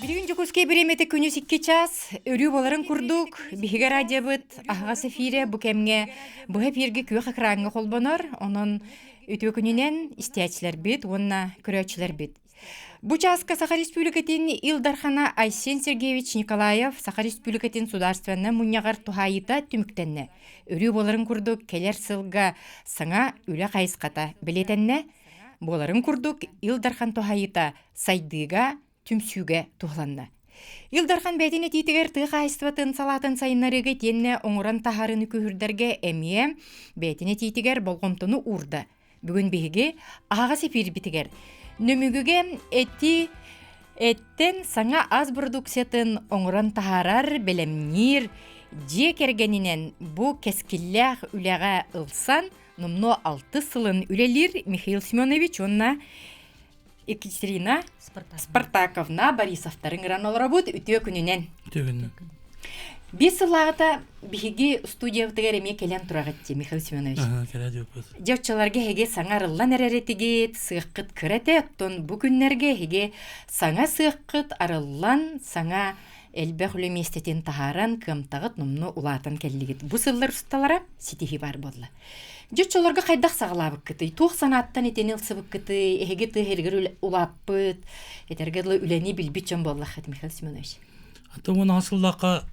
Билигин Дьокуускай бириэмэтэ күнүс 2 час, өрүү буоларын курдук, биһиги радиобыт аһаҕас эфиирэ бу кэмҥэ быһа эфиргэ күөх экраҥҥа холбонор, онон үтүө күнүнэн истээччилэрбит уонна көрөөччүлэрбит. Бу чааска Саха Республикатын Ил Дархана Айсен Сергеевич Николаев Саха Республикатын Судаарственнай мунньаҕар туһаайыыта түмүктэннэ. Өрүү буоларын курдук, кэлэр сылга саҥа үлэ хайысхата бэлиэтэннэ. Буоларын курдук, Ил Дархан туһаайыыта сайдыыга, түмсүүгэ туһуланна. Ил Дархан бэйэтин этиитигэр тыа хаһаайыстыбатын салаатын сайыннарыыга итиэннэ оҥорон таһаарыыны күүһүрдэргэ эмиэ бэйэтин этиитигэр болҕомтону уурда. Бүгүн биһиги аһаҕас эфирбитигэр Нөмүгүгэ эти эттэн саҥа ас продукциятын оҥорон таһаарар, бэлэмниир дьиэ кэргэнинэн бу кэскиллээх үлэҕэ ылсан номнуо алтыс сылын үлэлиир Михаил Семенович уонна Екатерина Спартаковна Борисовтарын ыҥыран олоробут. Үтүө күнүнэн. Үтүө күнүнэн. Биир сыллааҕыта биһиги студиябытыгар эмиэ кэлэн тураҕыт дии, Михаил Семенович. Кэлэ диэппит. Дьэ, оччолорго эһиги саҥа арыллан эрэр этигит, сыаххыт кыра этэ, оттон бу күннэргэ эһиги саҥа сыаххыт арыллан, саҥа элбэх үлэ миэстэтин таһааран, кыамтаҕыт номнуо улаатан кэллигит. Бу сыллар усталара ситиһии баар буолла. Дьэ, оччолорго хайдах саҕалаабыккытый? Туох санааттан итини ылсыбыккытый? Эһиги тыа иһигэр улааппыт, этэргэ дылы үлэни билбит дьон буоллаххыт, Михаил Семенович. Аты уон сыллаахха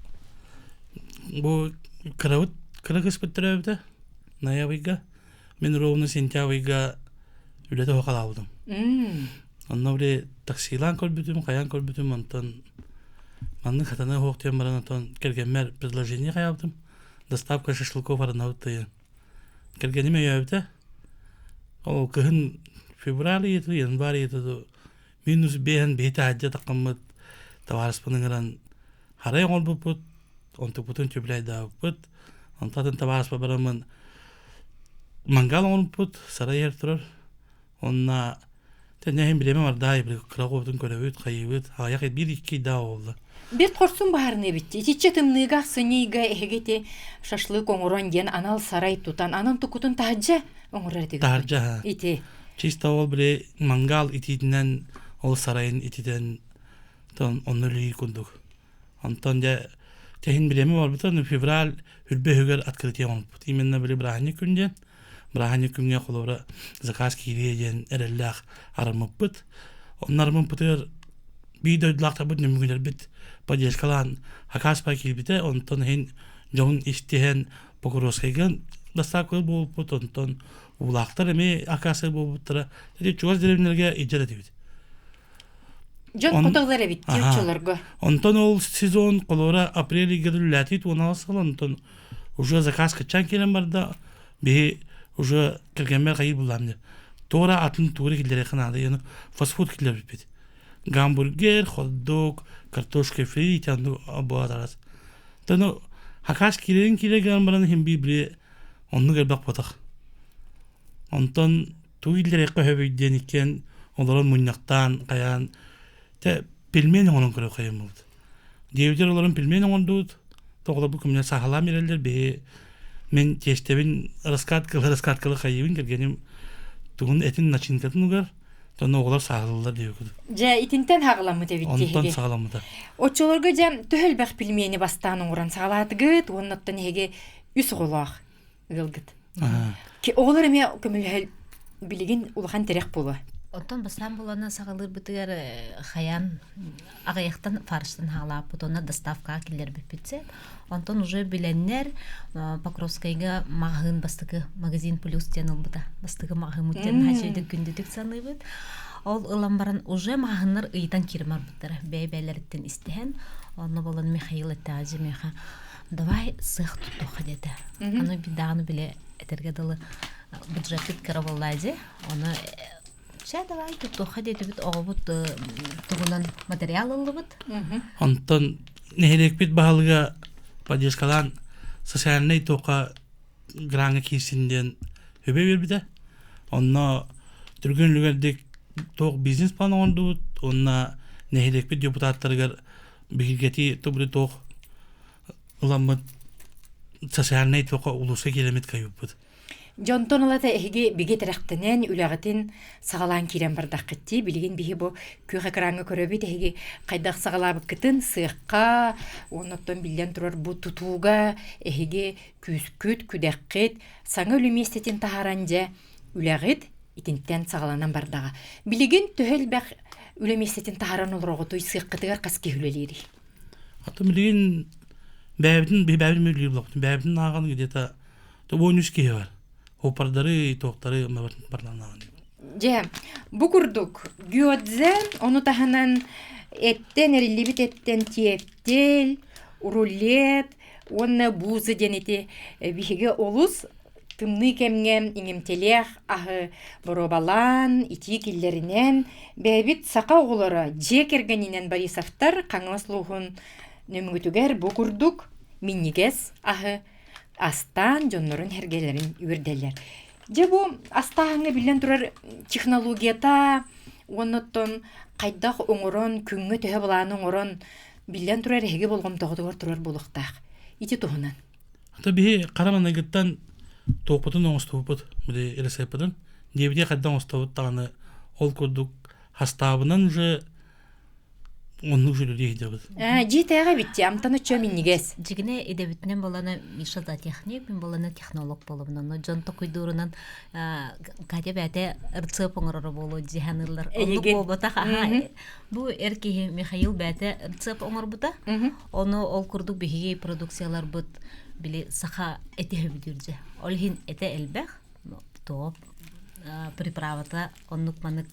бу кырабыт кыра кыспыт төрөөбүтэ ноябрьга мин ровно сентябрьга үлэтэ халаабытым. Онно били таксилаан көрбүтүм, хайаан көрбүтүм, онтон маннык хатана суох диэн баран онтон кэргэммэр предложение хайаабытым. Доставка шашлыков арынабыт тыйын. Кэргэним өйөөбүтэ. Ол кыһын февраль ыйыты, январь ыйыты минус биэһэн биһи таһырдьа таххаммыт табаарыспын ыҥыран харай оҥорбуппут, онтукпутун түбүлэйдаабыппыт. Онтон атын табаарыспа бараммын мангал оҥорбуппут, сарай иһэр турар. Онно тэннэһин билэмэ бардаай кыра оҕобутун көрөбүт, хайыыбыт, аҕыйах биир икки ыйдаах буолла. Бэрт хорсун баһарны эбит. Итиччэ тымныыга ахсынньыйга эһиги ити шашлык оҥорон диэн анал сарай тутан, анан тукутун таһырдьа оҥорор этигит. Таһырдьа. Ити. Чисто ол били мангал итиитинэн ол сарайын ититэн тон онно үлэлиир курдук. Онтон дьэ тэһин билэмэ барбыта, февраль үрбэ үһүгэр открытие оҥорбут. Именно били бырааһынньык күн диэн бырааһынньык күҥҥэ холобура заказ киириэ диэн эрэллээх арыммыппыт. Онно арыммыппытыгар биир дойдулаахтарбыт нөмүгүлэрбит поддержкалаан хакаспа киирбитэ, онтон иһин дьон истиһэн Покровскайга доставка буолбуппут, онтон уулаахтар эмиэ акаасы буолбуттара. Ити чугас деревнэлэргэ илдьэр этибит. Дьон хотоллор эбит дии оччолорго. Онтон ол сезон холобура апрель ыйга үлэлээтибит уон сыл онтон уже заказ кыччаан киирэн барда биһи уже кэргэммэр хайыы буллаам дии туора атын тугу киллэриэххэ наада яны фастфуд киллэрбиппит гамбургер хот-дог картошка фри итианду буоларас тону хакас киирэрин киирэ гынан баран иһин биир оннук элбэх ботах Онтон тугу иллэриэххэ сөбүй диэн иккиэн олорон мунньахтаан хайаан тэ пельмень оҥорон көрө хайаммыт. Диэбитэр олорон пельмень оҥордубут. Тоҕолорбут күмнэ саахалаан биэрэллэр биһи мин тиэстэбин раскаткалы раскаткалы хайыыбын кэргэним тугун этин начинкатын угар тону оҕолор сааһылыллар диэбит. Дьэ итинтэн хаҕыламмыт эбит Онтон саҕаламмыта. Оччолорго дьэ төһө элбэх пельмени бастаан оҥорон саҕалаатыгыт уонна оттон эһиги үс оҕолоох ыалгыт. Оҕолор эмиэ көмөлөһөл билигин улахан тирэх буолуо. Оттон бастаан булана саҕалыырбытыгар хайаан аҕыйахтан фарштан хаалааппыт уонна доставкаҕа киллэрбиппит сеп. Онтон уже билэннэр Покровскайга маҕаһыын бастакы магазин плюс диэн ылбыта. Бастакы маҕаһыыммыт диэн наһаа күндүтүк саныыбыт. Ол ылан баран уже маҕаһыыннар ыйытан киирэн барбыттара. Бэйэ-бэйэлэриттэн истиһэн. Онно болон Михаил эттэҕэ миэхэ давай сыах туттуохха диэтэ. Аны даҕаны бile этэргэ дылы бюджеппит кыра буоллаа дии. Ону чэ давай туттуохха диэтибит оҕобут тугунан материал ыллыбыт. Онтон нэһилиэкпит баһылыга поддержкалаан социальнай туохха граҥҥа киирсин диэн үбэ биэрбитэ. Онно түргэн үлүгэрдик туох бизнес-план оҥордубут уонна нэһилиэкпит депутаттарыгар бигэргэтии тубри туох ыламмыт социальнай туохха улууска киирэммит кайыппыт. Дьонтон ылата эһиги бигэ тирэхтэнэн үлэҕитин саҕалаан киирэн бардаххыт дии. Билигин биһи бу күөх экраҥҥа көрөбүт эһиги хайдах саҕалаабыккытын сыахха уонна оттон биллэн турар бу тутууга эһиги күүскүт, күдэххит саҥа үлэ миэстэтин таһааран дьэ үлэҕит итинтэн саҕаланан бардаҕа. Билигин төһө элбэх үлэ миэстэтин таһааран олороҕутуй сыаххытыгар хас киһи үлэлиирий? Атын билигин бэйэбитин бэйэбитин үлэлиир буоллахпыт. Бэйэбитин ааҕан где-то 13 киһи бар. Опордары, туохтары барланаҕын. Дьэ, бу курдук гёдзе ону таһынан эттэн эриллибит эттэн тиэтэл, рулет уонна бууза диэн ити биһиги олус тымныы кэмҥэ иҥэмтэлээх аһы боруобалаан, итии киллэринэн, бэйэбит саха оҕолоро дьиэ кэргэнинэн Борисовтар Хаҥалас улууһун Нөмүгүтүгэр бу курдук минньигэс аһы астаан дьоннорун сэргэлэрин үөрдэллэр. Дьэ бу астааһыҥҥа биллэн турар технологията уонна оттон хайдах оҥорон, күҥҥэ төһө былааны оҥорон биллэн турар эһиги болҕомтоҕутугар турар буолуохтаах. Ити туһунан. Ата биһи хара маныгыттан туохпутун оҥостубуппут, били рецеппытын диэбитиэ хайдах оҥостобут даҕаны ол курдук хастаабынан уже оннук үлэлии сылдьабыт. Дьиэтээҕи эбит дии, амтан оччо минньигэс. Дьигинэ идэбитинэн буолана Миша зоотехник, мин буолана технолог буолабын. Онно дьон токуйдуурунан Катя бэйэтэ рецепт оҥороро буолуо дии саныыллар. Оннук буолбатах. Аха. Бу эр киһи Михаил бэйэтэ рецепт оҥорбута. Ону ол курдук биһиги продукцияларбыт били саха эти сөбүлүүр дьэ. Ол иһин этэ элбэх. Топ приправата оннук манык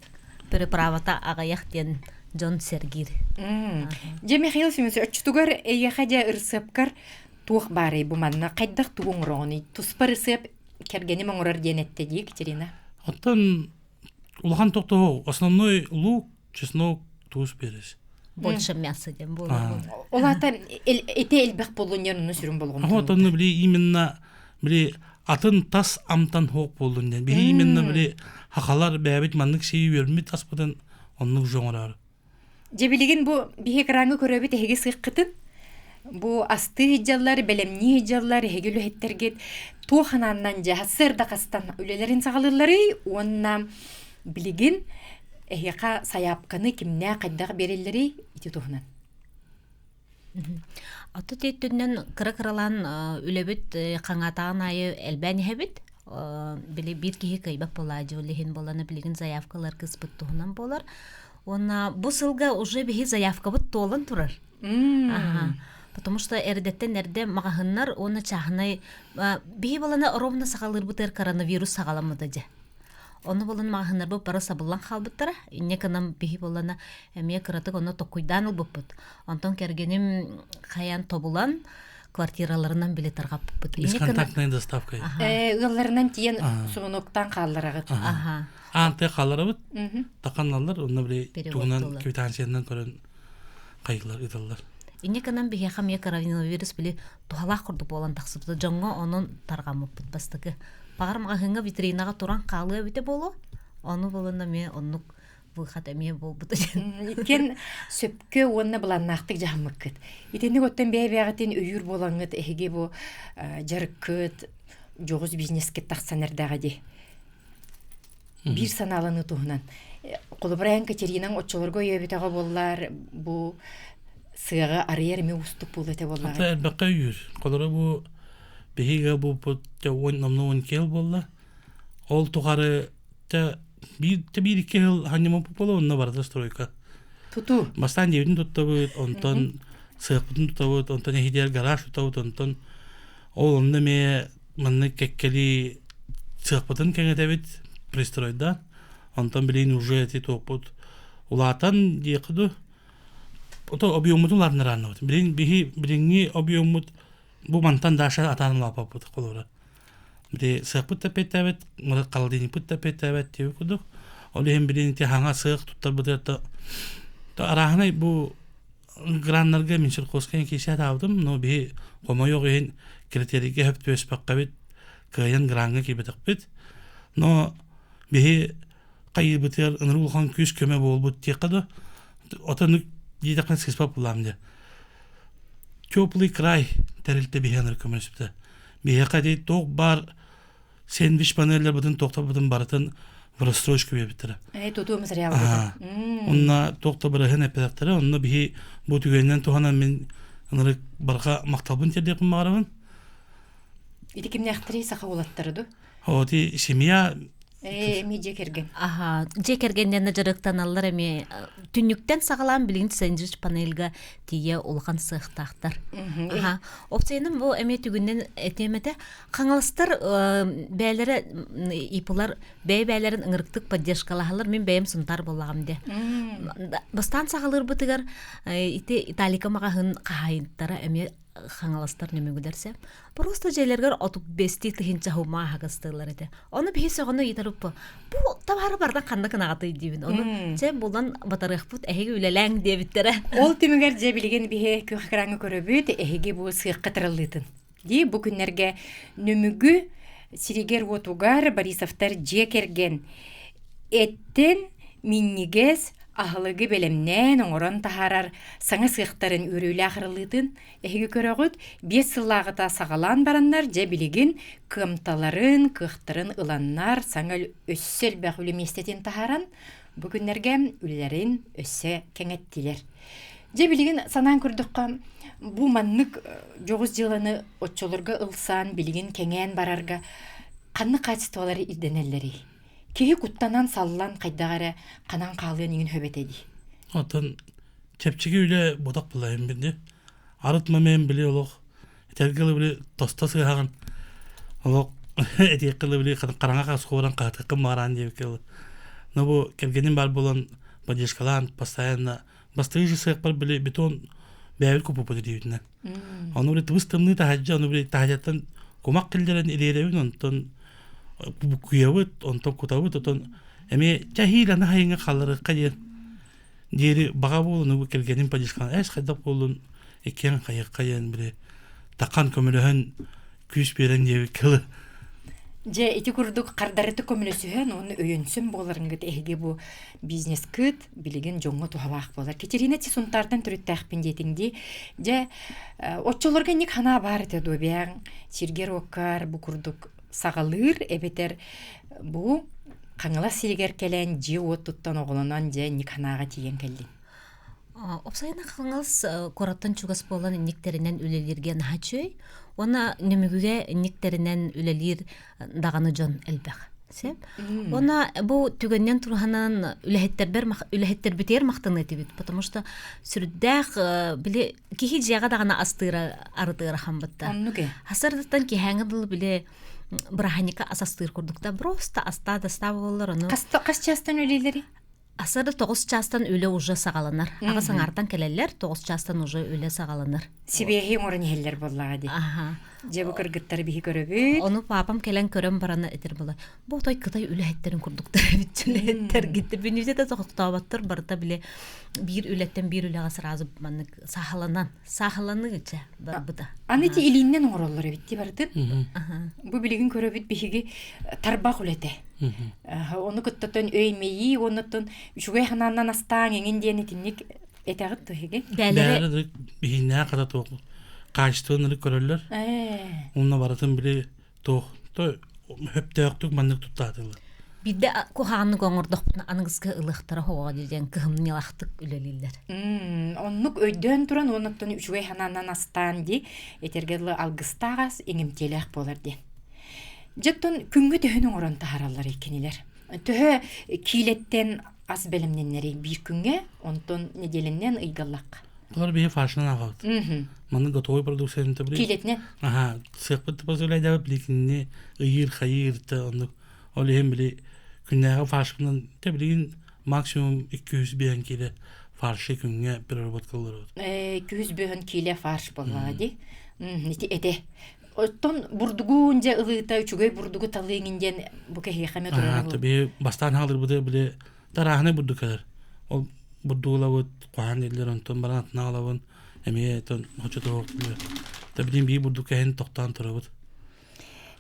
приправата аҕыйах диэн дьон сэргиир. Дьэ Михаил Семенович, оччотугар эйиэхэ дьэ ырысыапкар туох баарый бу манна? Хайдах тугу оҥороҕунуй? Туспа ырысыап кэргэним оҥорор диэн эттэ дии Екатерина. Оттон улахан тохтоо основной лук, чеснок, туус перец. Больше мяса диэн буолар. Ол аата эти элбэх буоллун диэн онно сүрүн болҕомтону. Вот онно били именно били атын тас амтан хоок буоллун диэн. Биһи именно били хахалар бэйэбит маннык сии үөрмүт аспытын оннук же оҥороор. Дьэ билигин бу биһи экраҥҥа көрөбүт эһиги сыаххытын. Бу астыы сылдьаллар, бэлэмнии сылдьаллар эһиги үлэһиттэргит туох анааннан дьэ сарсыарда хастан үлэлэрин саҕалыылларый уонна билигин эһиэхэ сайаапканы кимнээх хайдах биэрэллэрий ити туһунан. Аты өттүнэн кыра-кыралаан үлэбит хаҥатаан аайы элбээн иһэбит. Били биир киһи кыайбат буолаадьы, ол иһин буолана билигин заявкалар кыспыт туһунан буолар. Уонна бу сылга уже биһи заявкабыт туолан турар. Аха. Потому что эрдэттэн эрдэ маҕаһыннар уонна чааһынай биһи балана ровно саҕалыырбытыгар коронавирус саҕаламмыта дьэ. Ону булан маҕаһыыннарбыт бары сабыллан хаалбыттара. Инньэ гынан биһи буоллана эмиэ кыратык онно токкуйдаан ылбыппыт. Онтон кэргэним хайаан тобулан квартираларынан били тарҕаппыппыт. Бесконтактная доставка. Ыалларынан тиийэн сугунуктаан хааллараҕыт. Аан тыа хаалларабыт. Таканналлар, онно били тугунан квитанциянан көрөн хайылар ыталлар. Инньэ гынан биһиэхэ эмиэ коронавирус били туһалаах курдук буолан тахсыбыта. Дьоҥҥо онон тарҕаммыппыт бастакы. Баҕар маҕаһыыҥҥа витринаҕа туран хаалыа эбитэ буолуо. Ону булан эмиэ оннук выход эмиэ буолбута диэн. Иккиэн сөпкө уонна былааннаахтык дьаһаммыккыт. Итинник оттон бэйэ-бэйэҕитин өйүүр буолаҥҥыт эһиги бу дьарыккыт дьоҕус бизнескит тахсан эрдэҕэ дии. Биир санааланыы туһунан. Холобура эн Катеринаҥ оччолорго өйөөбүтэҕэ буоллар бу сыаҕы арыйар эмиэ уустук буолуо этэ буоллаҕа. Ата элбэххэ өйүүр. Холобура бу биһиги бууппут номнуо он киэл буолла. Ол тухары биир биир икки сыл ханньаммыт буолуо онно барыта стройка. Тутуу. Бастаан дьиэбитин туттабыт, онтон сыахпытын тутабыт, онтон эһидиэр гараж тутабыт, онтон ол онно эмиэ маннык кэккэлии сыахпытын кэҥэтэбит пристройдаан. Онтон билигин уже эти туохпут улаатан диэххэ дуу, ото объеммутун улаатыннараанныбыт. Билигин биһи билиҥҥи объеммут бу мантан даша атаан улааппаппыт холобура. Били сыахпыт да эппиэттээбэт, холодильникпыт да эппиэттээбэт диэбит курдук. Ол иһин билигин ити хаҥа сыах туттарбытыгар то арааһынай бу граннарга Минсельхозка киирсэ сатаабытым, но биһи хомойуох иһин критерийгэ сөп түбэспэккэбит, кыайан граҥҥа киирбэтэхпит. Но биһи хайыыбытыгар ынырык улахан күүс-көмө буолбут диэххэ да, отон диэтэххинэ сыыспат булаам дьэ. Теплый край тэрилтэ биһи ынырык көмөлөспүтэ. Биһиэхэ ити туох баар Сэндвич панеллэрбытын тохтобутун барытын в рассрочку биэрбиттэрэ. Тутуу материалбытын. Онно туох да быраһын эппэтэхтэрэ. Онно биһи бу түгэнинэн туһанан мин ынырык барҕа махталбын тиэрдиэхпин баҕарабын. Ити кимнээхтэрий саха уолаттара ду? Оти семья Эми дьиэ кэргэн. Аха, дьиэ кэргэннэрин дьарыктаналлар эми түннүктэн саҕалаан билигин сэндвич панельга тиийэ улахан сыахтаахтар. Аха, опцияны бу эмиэ түгүнэн этиэм этэ. Хаҥаластар бээлэрэ ИПлар бэйэ-бэйэлэрин ыҥырыктык поддержкалаһаллар мин бэйэм сунтаар буоллаҕым де. Бастаан саҕалыырбытыгар ити Италика маҕаһыын хаһаайыттара эмиэ хаҥаластар нөмүгүлэрсэ просто дьиэлэргэр отут бэстии тыһыынча хумаа аһагастыыллар этэ. Ону биһи сөҕөнө ыйытарыппы бу табаары бардан ханна кынаҕатый диибин. Ону чэ булан батарыахпыт эһиги үлэлээҥ диэбиттэрэ. Ол түмүгэр дьэ билигин биһи күөх экраҥҥа көрөбүт эһиги бу сыахха тырыллыытын. Дии бу күннэргэ Нөмүгү сиригэр-уотугар Борисовтар дьиэ кэргэн эттэн минньигэс аһылыгы бэлэмнээн оҥорон таһаарар саҥа сыахтарын үөрүүлээх арыллыытын эһиги көрөҕүт. 5 сыллааҕыта саҕалаан бараннар, дьэ билигин кыамталарын, кыахтарын ыланнар саҥа өссө элбэх үлэ миэстэтин таһааран, бу күннэргэ үлэлэрин өссө кэҥэттилэр. Дьэ билигин санаан көрдөххө, бу маннык дьоҕус дьыаланы оччолорго ылсаан билигин кэҥээн барарга ханнык хаачыстыбалары ирдэнэллэрий? Киһи куттанан саллан хайдах эрэ ханан хаалыан иҥин хөбөтө дии. Оттон чэпчэки үлэ ботох булайым били. Арыт момент били олох этэргэ били тосто сыһаҕын олох этиэххэ били хараҥа хас хуоран хаатыккын маараан диэбиккэ Но бу кэргэним бар буолан поддержкалаан постоянно бастакы сыахпар били бетон бэйэбит купуппут диэбитинэн. Ону били тыбыс тымныы таһырдьа, ону били таһырдьаттан кумах киллэрэн ириэрэбин, онтон куйабыт, онтон кутабыт, отон эмиэ чэһиилэни хайыҥа халларыахха диэн диэри баҕа буолун, бу кэргэним поддержкалаан эс хайдах буоллун иккиэн хайыахха диэн били такхан көмөлөһөн күүс биэрэн диэбиккэ дылы. Дьэ, ити курдук хардарыта көмөлөсүһэн уонна өйөнсөн буоларыҥҥыт эһиги бу бизнескыт билигин дьоҥҥо туһалаах буолар. Катерина ти Сунтаартан төрүттээхпин диэтиҥ дии. Дьэ, оччолорго инник санаа баар этэ дуо бэйэҥ сиргэр-уоккар бу курдук саҕалыыр эбэтэр бу Хаҥалас сиригэр кэлэн дьиэ-уот туттан оҕолонон дьэ инник санааҕа тиийэн кэллиҥ. Опсайына Хаҥалас куораттан чугас буолан инниктэринэн үлэлииргэ наһаа үчүгэй. Уонна Нөмүгүгэ инниктэринэн үлэлиир даҕаны дьон элбэх. Сөп. Уонна бу түгэннэн туруһанан үлэһиттэрбэр үлэһиттэрбитигэр махтаныа этибит, потому что сүрдээх били киһи дьиэҕэ даҕаны астыыра арытыыра хамбытта. Оннук ээ. Хасардыттан киһээҥи дылы били бырааһынньыкка ас астыыр курдукта просто астаа да астаа буолаллар ону. Хас чаастан үлэлииллэрий? Асары 9 чаастан үлэ уже саҕаланар. Аҕа саҥартан кэлэллэр, 9 чаастан уже үлэ саҕаланар. Сибиэһи оҥорон иһэллэр буоллаҕа дии. Аха. Дьэ бу кыргыттары биһи көрөбүт. Ону папам кэлэн көрөн барана этэр була. Бу отой кытай үлэһиттерин курдуктар эбит үлэһиттэр гитте. Бүнүтэ да тохтооботтор барыта биле биир үлэттэн биир үлэҕэ сразу маннык саахаланан саахаланыы чэ барбыта. Аны ити илииннэн оҥороллор эбит дии барытын. Бу билигин көрөбүт биһиги тарбах үлэтэ. Ону кыттатан өй-мэйии уоннаттан үчүгэй ханааннан астаан эҥин диэн итинник этэҕит туһиги. Бээлэрэ биһиннээх хата туох качествоны көрөллөр. Онно барытын били туох то хөптөөхтүк маннык туттаатылар. Биирдэ куһаҕаннык оҥордохпутуна аныгыска ылыахтара хоҕо диэн кыһымньылаахтык үлэлииллэр. Оннук өйдөөн туран уоннаттан үчүгэй ханааннан астаан ди этэргэ дылы алгыстаах ас иҥэмтиэлээх буолар диэн. Дьэ оттон күҥҥэ төһөнү оҥорон таһаараллар кинилэр? Төһө киилэттэн ас бэлэмнэннэрий биир күҥҥэ, онтон нэдиэлэннэн ыйгаллахха? Олор биһи фаршынан аҕабыт. Манна готовый продукцияны били. Киилэтинэн? Аха, сыахпыт позволяет били кинини ыйыыр, хайыыр та оннук. Ол иһин били күннээҕи фаршынан те билигин максимум 200 киилэ фаршы күҥҥэ переработкаларыбыт. 200 киилэ фарш буоллаҕа дии. Ити этэ. Оттон бурдугун дьэ ылыыта үчүгэй бурдугу талыыҥын диэн бу кэһиэхэ эмэ турара буолуо. Биһи бастаан хаалырбыты били тарааһынай бурдук кэлэр. Ол бурдугу ылабыт, куһаан дииллэр, онтон баран атына ылабын, эмиэ тон хочотоох Та билин биир бурдук кэһин тохтоон турабыт.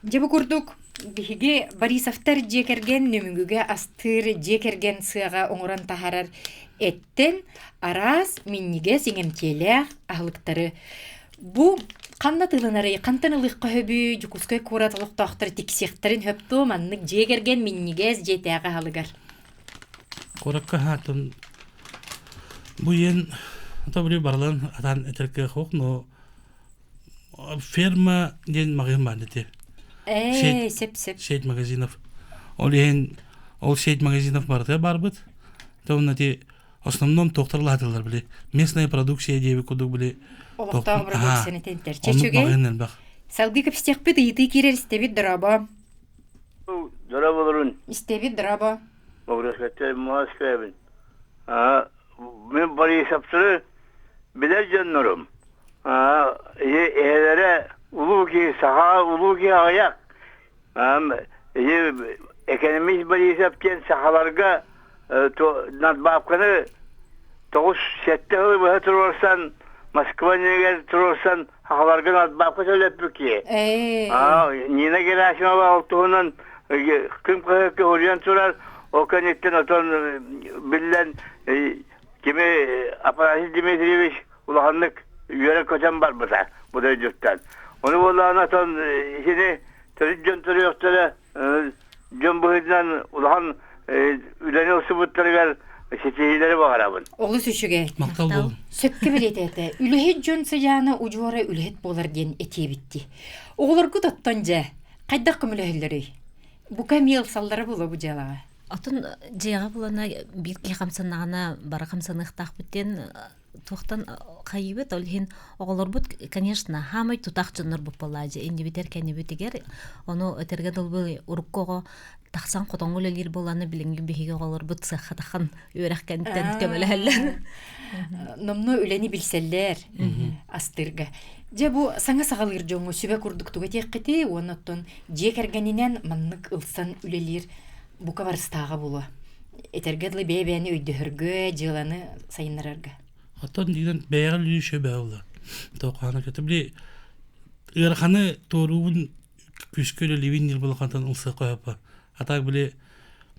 Дьэ бу курдук биһиги Борисовтар дьиэ кэргэн Нөмүгүгэ астыыр дьиэ кэргэн сыаҕа оҥорон таһаарар эттэн араас минньигэс иҥэмтиэлээх аһылыктары бу. Ханна тыыланарый, хантан ылыахха сөбүй, Дьокуускай куорат олохтоохторо тиксиэхтэрин сөп дуо маннык дьиэ кэргэн минньигэс дьиэтээҕи аһылыгар? Куоракка хаатын бу иэн ото били барылан атаан этэр кыах суох, но ферма диэн маҕаһыын баар ити. Ээ, сеп-сеп. Сеть магазинов. Ол иһин ол сеть магазинов барыта барбыт. То ити основном туохтар лаатылар били местная продукция диэби курдук били Олохтоох продукцияны тэнтэр. Чэчүгэй. элбэх. Салгыы кэпсиэхпит ыйытыы киирэр истэбит дорообо. Дорооболорун. Истэбит дорообо. Бобруйскаттан Москвабын. Мин Борисовтары билэр дьоннорум. Эһэлэрэ улуу киһи, саха улуу киһи аҕыйах. Экономист Борисов диэн сахаларга надбавканы 9-7 сыл быһа туруорсан, Москва иннигэр туруорсан сахаларга надбавка төлөппүт киһи. Нина Герасимова ол туһунан күн хаһыакка уруйан турар, ол кэнниттэн отон биллэн кими Афанасий Дмитриевич улаханнык үөрэн-көтөн барбыта бу дойдуттан. Ону буоллаҕына отон итини төрүт дьон төрүөхтэрэ дьон быһыытынан улахан үлэни ылсыбыттарыгар ситиһиилэри баҕарабын. Олус үчүгэй. Махтал буолун. Сөпкө бэлиэтээтэ. Үлэһит дьон сыдьаана удьуора үлэһит буолар диэн этиэбитти. Оҕолоргут оттон дьэ, хайдах көмөлөһөллөрүй? Бука эмиэ ылсаллара буолуо бу дьыалаҕа. Отун дьиэҕэ булана биир киһи хамсаннаҕына бары хамсаныахтаахпыт диэн туохтан хайыыбыт ол иһин оҕолорбут конечно хаамай тутаах дьоннорбут буоллаа дьэ иннибитэр кэннибитигэр ону этэргэ дылы урукку оҕо тахсан хотоҥҥо үлэлиир буоллаҕына билиҥҥи биһиги оҕолорбут сыахха тахан үөрэх кэнниттэн көмөлөһөллөр Номнуо үлэни билсэллэр астыырга. Дьэ бу саҥа саҕалыыр дьоҥҥо сүбэ курдук тугу этиэххитий уонна оттон дьиэ кэргэнинэн маннык ылсан үлэлиир бука барыстааҕа буолуо. Этэргэ дылы бэйэ-бэйэни өйдөһөргө, дьыаланы сайыннарарга. Оттон дигэн бэйэҕэ үлүү сүбэ буолла. Тоқаана көтө били ыараханы туоруубун күүскэ үлэлиибин диир булахантан ылсыа qoyаппа. А так били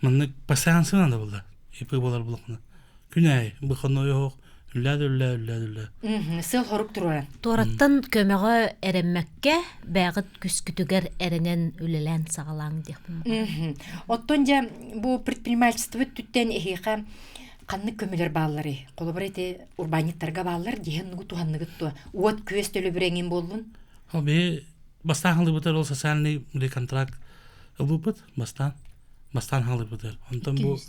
маннык пассиансы надо было. ИП болар булахына. Күн аайы выходной оһох үллээ да үллээ үллээ да үллээ. Сыл хорук туруоран. Туораттан көмөҕө эрэммэккэ, бэйэҕит күскүтүгэр эрэнэн үлэлээн саҕалааҥ диэхпин. Оттон дьэ бу предпринимательство өттүттэн эһиэхэ ханнык көмөлөр баалларый? Холобур ити урбаанньыттарга бааллар диэн нугу туһанныгыт дуо? Уот күөс төлөбүрэ эҥин буоллун? Ол биһи бастаан халыыбытар ол социальный контракт ылбыппыт бастаан бастаан хаалыыбытыгар. Онтон бу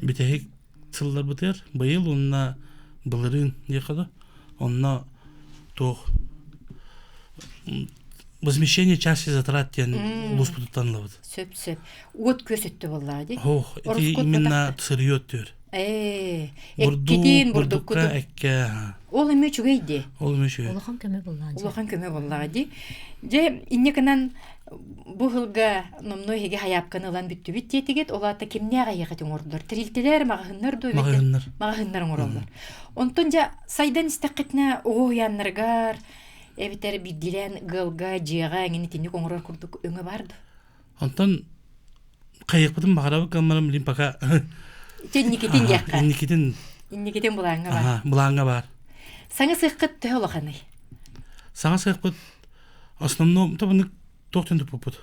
бүтэһик сылларбытыгар быйыл уонна былырыын диэххэ да онно туох возмещение части затрат диэн улууспутуттан ылабыт. Сөп сөп. Уот күөс өттө буоллаҕа дии. Ох, ити именно сырье өттүгэр. Ээ, эккитин, бурдуккутун. Экке. Ол эмиэ үчүгэй дии. Ол эмиэ үчүгэй. Улахан көмө буоллаҕа дии. Улахан көмө буоллаҕа дии. Дьэ, инньэ гынан Бу ыһылга номнуо эһиги хайаапканы ылан бүттүбүт диэтигит, ол аата кимнээх эһиэхэ оҥордулар? Тэрилтэлэр, маҕаһыыннар дуо эбэтэр? Маҕаһыыннар. Маҕаһыыннар оҥороллор. Онтон дьэ сайдан истэххитинэ оҕо уһуйааннарыгар эбэтэр биирдиилээн ыалга, дьиэҕэ эҥин итинник оҥорор курдук өҥө баар дуо? Онтон хайыахпытын баҕарабыт гыммарым билин пока Инникитин диэххэ. Инникитин. Инникитин былааҥҥа баар. Былааҥҥа баар. Саҥа сыаххыт төһө улаханый? Саҥа сыахпыт Основном тобуну туохтан туппуппут.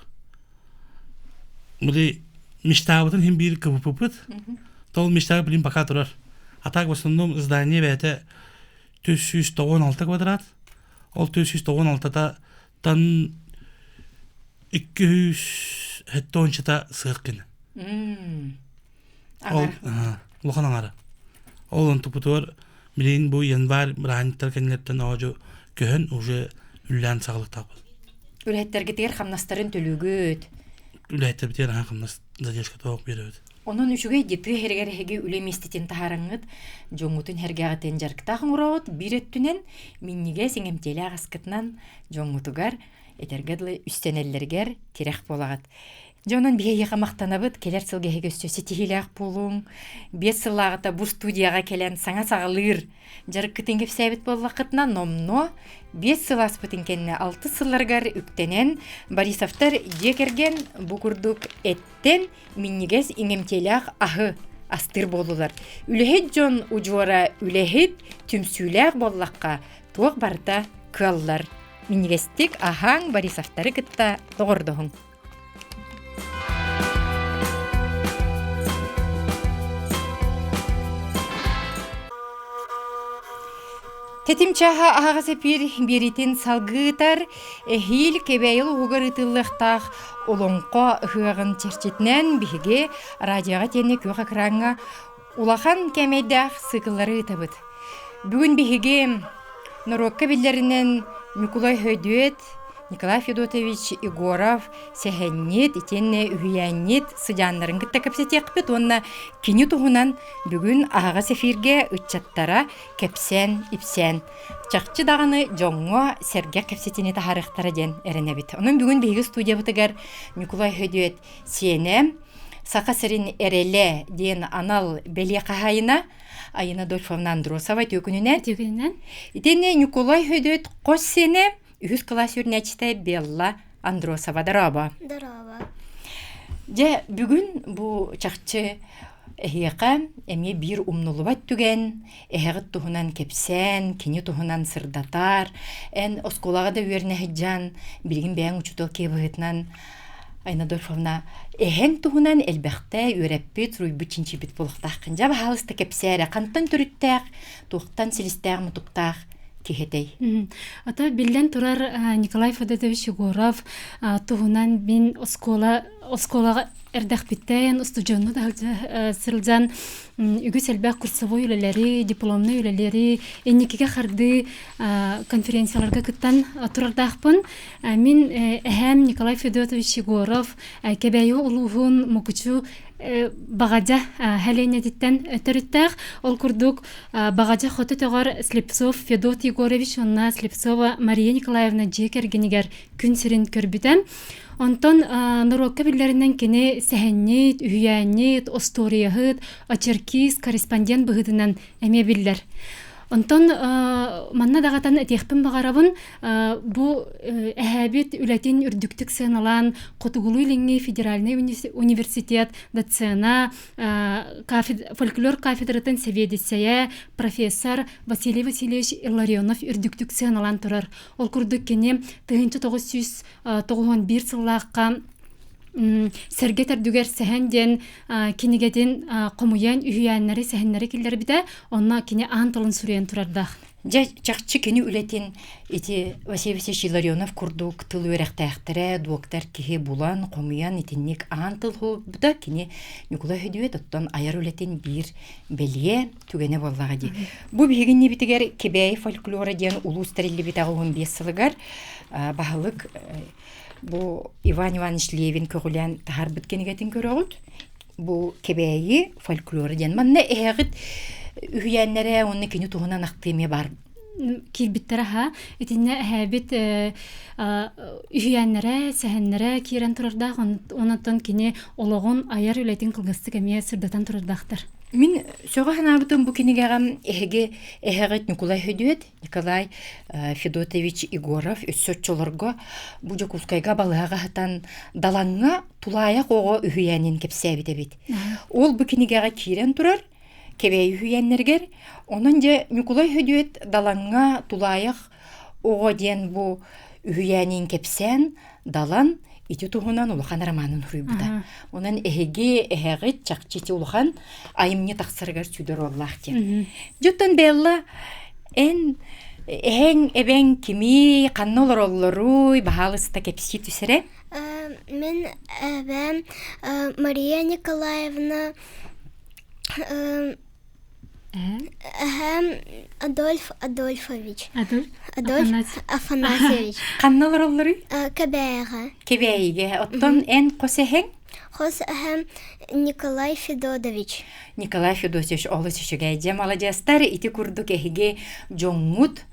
Били мечтаабытын иһин биир кыбыппыппыт. Тол мечта блин пока турар. А так в основном здание бэйэтэ 496 квадрат. Ол 496-та тан 270 сыах гына. Ол улахан аҥара. Ол онтупутугар билигин бу январь бырааһынньыктар кэннилэриттэн оодьу көһөн уже үлэлээн саҕалыктаахпыт. Үлэһиттэргитигэр хамнастарын төлүүгүт. Үлэһиттэрбитигэр аһаа хамнас задержка тоох биэрэбит. Онон үчүгэй дии тыа иһэригэр эһиги үлэ миэстэтин таһаарыҥҥыт, дьоҥҥутун сэргэҕитин дьарыктаах оҥороҕут биир өттүнэн минньигэс иҥэмтиэлээх аскытынан дьоҥҥутугар этэргэ дылы үссэнэллэригэр тирэх буолаҕыт. Дьэ онон биһиэхэ махтанабыт, кэлэр сылга эһиги өссө ситиһиилээх буолуҥ. 5 сыллааҕыта бу студияҕа кэлэн саҥа саҕалыыр дьарыккытын кэпсээбит буоллаххытына, номнуо 5 сыл ааспытын кэннэ алтыс сылларыгар үктэнэн Борисовтар дьиэ кэргэн бу курдук эттэн минньигэс иҥэмтиэлээх аһы астыыр буоллулар. Үлэһит дьон удьуора үлэһит, түмсүүлээх буоллахха туох барыта кыаллар. Минньигэстик аһааҥ Борисовтары кытта доҕордоһуҥ. Тэтим чааһа аһаҕас эпиир биэриитин салгыытар эһиил Кэбээйи улууһугар ыытыллыахтаах Олоҥхо ыһыаҕын чэрчитинэн биһиги радиоҕа тиэннэ күөх экраҥҥа улахан кээмэйдээх сыыкыллары ыытабыт. Бүгүн биһиги норуокка биллэринэн Ньукулай Хөдүөт, Николай Федотович Егоров сэһэнньит итиэннэ үһүйээнньит сыдьааннарын кытта кэпсэтиэхпит уонна кини туһунан бүгүн аһаҕас эфиргэ ыччаттара кэпсээн-ипсээн чахчы даҕаны дьоҥҥо сэргэх кэпсэтиини таһаарыахтара диэн эрэнэбит. Онон бүгүн биһиги студиябытыгар Ньукулай Хөдүөт сиэнэ Саха сирин эрэлэ диэн анал бэлиэ хаһаайына Айына Адольфовна Андросова үтүө күнүнэн. Үтүө күнүнэн. Итиэннэ Ньукулай Хөдүөт хос сиэнэ үһүс кылаас үөрэнээччитэ Белла Андросова. Дорообо. Дорообо. Дьэ, бүгүн бу чахчы эһиэхэ эмиэ биир умнуллубат түгэн, эһэҕит туһунан кэпсээн, кини туһунан сырдатар, эн оскуолаҕа да үөрэнэ сылдьан, билигин бэйэҥ учуутал киһи быһыытынан Айна Адольфовна, эһэҥ туһунан элбэхтэ үөрэппит, суруйбут, чинчийбит буолуохтааххын. Дьэ, баһаалыста кэпсээ эрэ, хантан төрүттээх, туохтан силистээх-мутуктаах киһи этэй? Ата биллэн турар Николай Федотович Егоров туһунан мин оскуола оскуолаҕа эрдэхпиттэн устудьуонну сылдьан үгүс элбэх курсовой үлэлэри, дипломнай үлэлэри, инникигэ хардыы конференцияларга кыттан турардаахпын. Мин эһээм Николай Федотович Егоров Кэбээйи улууһун Мукучу Баҕадьа сэлиэнньэтиттэн төрүттээх. Ол курдук Баҕадьа хоту өтөҕөр Слепцов Федот Егорович уонна Слепцова Мария Николаевна дьиэ кэргэнигэр күн сирин көрбүтэ. Онтон норуокка биллэринэн кини сэһэнньит, үһүйээнньит, остуоруйаһыт, очеркист, корреспондент быһыытынан эмиэ биллэр. Онтон манна даҕатан этиэхпин баҕарабын, бу эһээбит үлэтин үрдүктүк сыаналаан Хотугулуу-Илиҥҥи федеральнай университет доцена, фольклор кафедратын сэбиэдиссэйэ, профессор Василий Васильевич Илларионов үрдүктүк сыаналаан турар. Ол курдук кини 1991 сыллаахха Сэргэ төрдүгэр сэһэн диэн кинигэтин хомуйан үһүйээннэри сэһэннэри киллэрбитэ. Онно кини аан тылын суруйан турардаах. Дьэ, чахчы кини үлэтин ити Василий Васильевич Илларионов курдук тыл үөрэхтээхтэрэ, дуоктар киһи булан, хомуйан итинник аан тыл буолбута кини Ньукулай Хөдүөт оттон айар үлэтин биир бэлиэ түгэнэ буоллаҕа дии. Бу биһиги иннибитигэр Кэбээйи фольклора диэн улуус тэриллибит 85 сылыгар баһылык бу Иван Иванович Левин көҕүлээн таһаарбыт кинигэтин көрөҕүт. Бу Кэбээйи фольклора диэн. Манна эһэҕит үһүйээннэрэ уонна кини туһунан ахтыы эмиэ баар киирбиттэрэ аһа. Итиннэ эһээбит үһүйээннэрэ, сэһэннэрэ киирэн турардаах. Онон кини олоҕун айар үлэтин кылгастык эмиэ сырдатан турардаахтар. Мин сөҕө санаабытым бу кинигэҕэ эһиги эһэҕит Ньукулай Хөдүөт Николай Федотович Егоров өссө оччолорго бу Дьокуускайга балыһаҕа сытан Далаҥҥа тулаайах оҕо үһүйээнин кэпсээбит эбит. Ол бу кинигэҕэ киирэн турар Кэбээйи үһүйээннэригэр. Онон дьэ Ньукулай Хөдүөт Далаҥҥа тулаайах оҕо диэн бу үһүйээнин кэпсээн Далан ити туһунан улахан романын суруйбута. Онон эһиги эһэҕит чахчы ити улахан айымньы тахсарыгар сүдү оруоллаах диэн. Дьоттон Белла эн эһэҥ эбэҥ кими ханна олороллоруй баһаалыста кэпсии түсэрэ? Мин эбэм Мария Николаевна Эһэм Адольф Адольфович. Адольф? Адольф Афанасьевич. Ханна олороллоруй? Кэбээйигэ. Кэбээйигэ. Оттон эн хос эһэҥ? Хос эһэм Николай Федотович. Николай Федотович олус үчүгэй. Дьэ, маладьыастар, ити курдук эһиги дьоҥҥут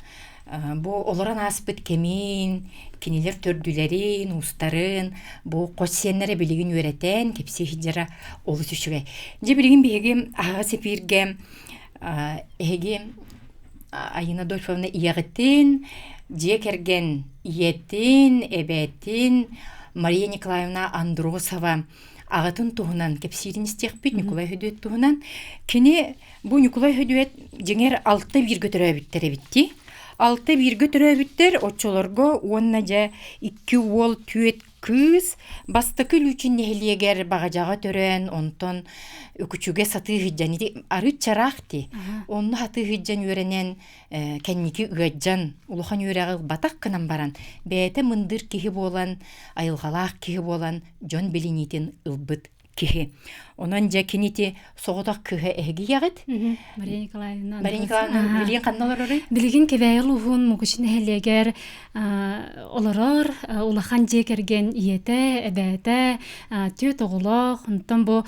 бу олорон ааспыт кэмин, кинилэр төрдүлэрин, уустарын, бу хос сиэннэрэ билигин үөрэтэн, кэпсии сылдьара олус үчүгэй. Дьэ билигин биһиги аһаҕас эпииргэ эһиги Айына Адольфовна ийэҕитин, дьиэ кэргэн ийэтин, эбээтин Мария Николаевна Андросова аҕатын туһунан кэпсиирин истиэхпит, Ньукулай Хөдүөт туһунан. Кини Бу Ньукулай Хөдүөт дьиҥэр алта бииргэ төрөөбүттэр эбит дии. Алта бииргэ төрөөбүттэр оччолорго уонна дьэ икки уол түөт кыыс бастакы Лүүчүн нэһилиэгэр Баҕадьаҕа төрөөн, онтон Үкүчүгэ сатыы сылдьан ити арыт чараах дии. Онно сатыы сылдьан үөрэнэн кэнники ыаддьан улахан үөрэҕи ылбатах гынан баран бэйэтэ мындыр киһи буолан, айылҕалаах киһи буолан дьон билиниитин ылбыт киһи. Онон дьэ кини ити соҕотох кыыһа эһиги ийэҕит. Мария Николаевна. Мария Николаевна билигин ханна олорорый? Билигин Кэбээйи улууһун Мукучу нэһилиэгэр олорор улахан дьиэ кэргэн ийэтэ, эбээтэ, түөрт оҕолоох. Онтон бу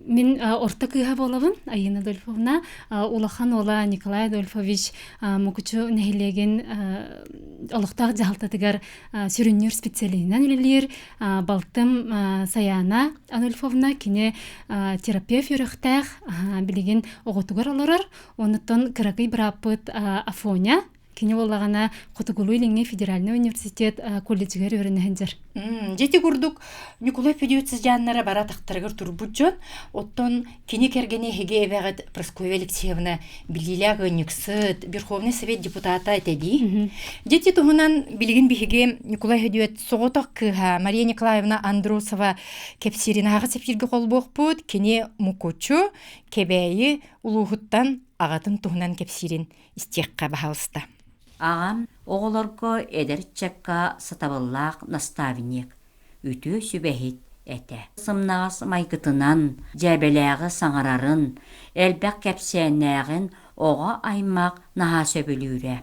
Мин орто кыыһа буолабын, Айыына Адольфовна. Улахан уола Николай Адольфович Мукучу нэһилиэгин олохтоох дьаһалтатыгар сүрүннүүр специалиһынан үлэлиир. Балтым Саяна Адольфовна кини терапевт үөрэхтээх, билигин оҕотугар олорор. Онуттан кыракый бырааппыт Афоня Кини буоллаҕына Хотугулуу-Илиҥҥи федеральнай университет колледжыгар үөрэнэ сылдьар. Дьити курдук Ньукулай Федорович сыдьааннара бара атахтарыгар турбут дьон, оттон кини кэргэнэ эһиги эбэҕит Прасковья Алексеевна билиилээх ыанньыксыт, Верховный Совет депутата этэ дии. Дьити туһунан билигин биһиги Ньукулай Федорович соҕотох кыыһа Мария Николаевна Андросова кэпсиирин аһаҕас эфиргэ холбуохпут. Кини Мукучу, Кэбээйи улууһуттан аҕатын туһунан кэпсиирин истиэххэ баһаалыста. Аҕам оҕолорго эдэр ыччакка сатабыллаах наставник, үтүө сүбэһит этэ. Сымнаҕас майгытынан, дьээбэлээҕи саҥарарын, элбэх кэпсээннээҕин оҕо аймах наһаа сөбүлүүрэ.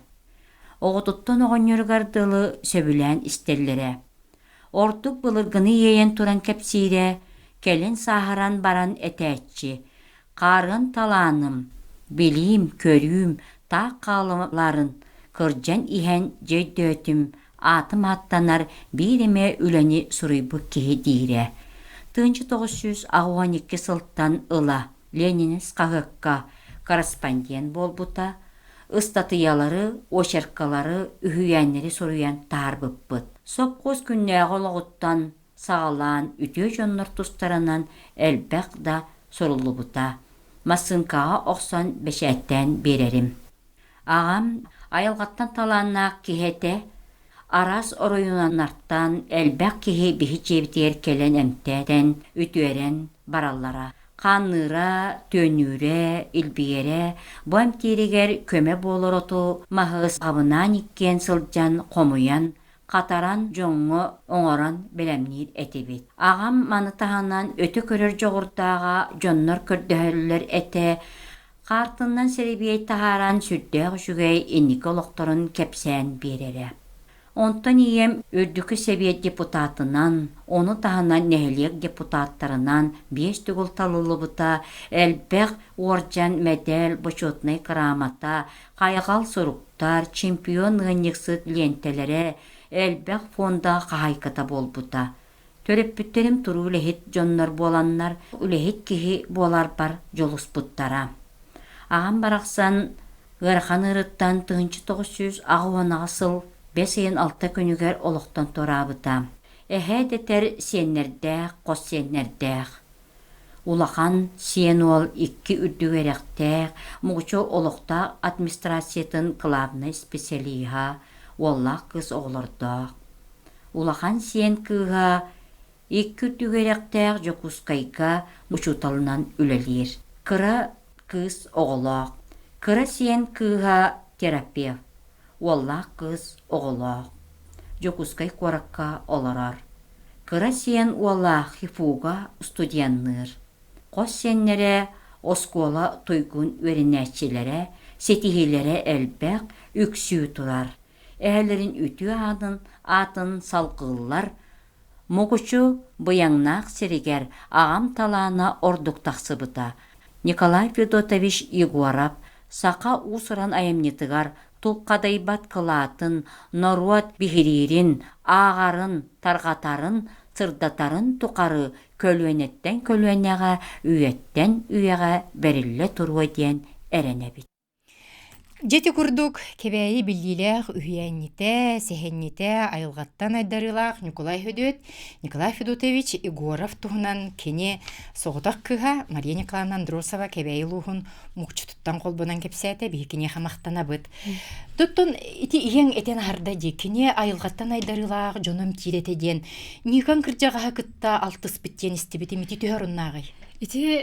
Оҕотуттан оҕонньоругар дылы сөбүлээн истэллэрэ. Ордук былыргыны иэйэн туран кэпсиирэ, кэлин сааһыран баран этээччи, Хаарыан талааным, билиим, көрүүм таах хаалаларын кырдьан иһэн дьэ өйдөөтүм, аатым ааттанар биир эмэ үлэни суруйбут киһи диирэ. 1982 сылтан ыла Ленинец хаһыакка корреспондент буолбута, ыстатыйалары, очеркалары, үһүйээннэри суруйан таһаарбыппыт. Сопхуос күннээҕи олоҕуттан саҕалаан үтүө дьоннор тустарынан элбэх да суруллубута. Массыыҥкаҕа охсон бэчээттээн биэрэрим. Аҕам айылҕаттан талааннаах киһи этэ. Араас оройуоннартан элбэх киһи биһи дьиэбитигэр кэлэн эмтээтэн, үтүөрэн бараллара. Хаанныыра, түөннүүрэ, илбийэрэ, бу эмтииригэр көмө буолар оту маһы саҕабынаан иккиэн сылдьан хомуйан хатаран дьоҥҥо оҥорон бэлэмниир этибит. Аҕам маны таһынан өтө көрөр дьоҕурдааҕа дьоннор көрдөһөллөр этэ, хаартыннан сэрэбиэй таһааран сүрдээх үчүгэй инники олохторун кэпсээн биэрэрэ. Онтон ийэм Үрдүкү Сэбиэт депутатынан, ону таһынан нэһилиэк депутаттарынан биэс төгүл талыллыбыта, элбэх уордьан, мэдээл, бочуотунай кыраамата, хайҕал суруктар, чемпион ыанньыксыт лиэнтэлэрэ, элбэх фонда хаһаайката буолбута. Төрөппүттэрим туруу үлэһит дьоннор буоланнар, үлэһит киһи буоларбар дьулуспуттара. Аҕам барахсан ыарахан ыарыттан 1988 сыл бэс ыйын алта күнүгэр олохтон туораабыта. Эһээ дэтэр сиэннэрдээх, хос сиэннэрдээх. Улахан сиэн уол икки үрдүк үөрэхтээх, Мукучу олохтоох администрациятын кылаабынай специалиһа, уоллаах кыыс оҕолордоох. Улахан сиэн кыыһа икки үрдүк үөрэхтээх Дьокуускайга учууталынан үлэлиир. Кыра кыыс оҕолоох. Кыра сиэн кыыһа терапевт, уоллаах кыыс оҕолоох. Дьокуускай куоракка олорор. Кыра сиэн уола ХИФУ-га студенныыр. Хос сиэннэрэ оскуола туйгун үөрэнээччилэрэ, ситиһиилэрэ элбэх, үксүү турар. Эһэлэрин үтүө аатын, аатын салгыыллар. Мукучу быйаҥнаах сиригэр аҕам талаана ордук тахсыбыта. Николай Федотович Егоров саха уус-уран айымньытыгар тулхадыйбат кылаатын, норуот биһириирин, ааҕарын, тарҕатарын, сырдатарын тухары көлүөнэттэн көлүөнэҕэ, үйэттэн үйэҕэ бэриллэ туруо диэн эрэнэбит. Дьити курдук Кэбээйи биллиилээх үһүйээнньитэ, сэһэнньитэ, айылҕаттан айдарыылаах Ньукулай Хөдүөт Николай Федотович Егоров туһунан кини соҕотох кыыһа Мария Николаевна Андросова Кэбээйи улууһун мукчутуттан холбонон кэпсээтэ, биһи киниэхэ махтанабыт. Туттун ити ийэҥ этэн аһарда дии, кини айылҕаттан айдарыылаах дьонум киирэтэ диэн Никон кырдьаҕаһы кытта алтыспыт диэн истибитим ити төһө оруннааҕый? Ити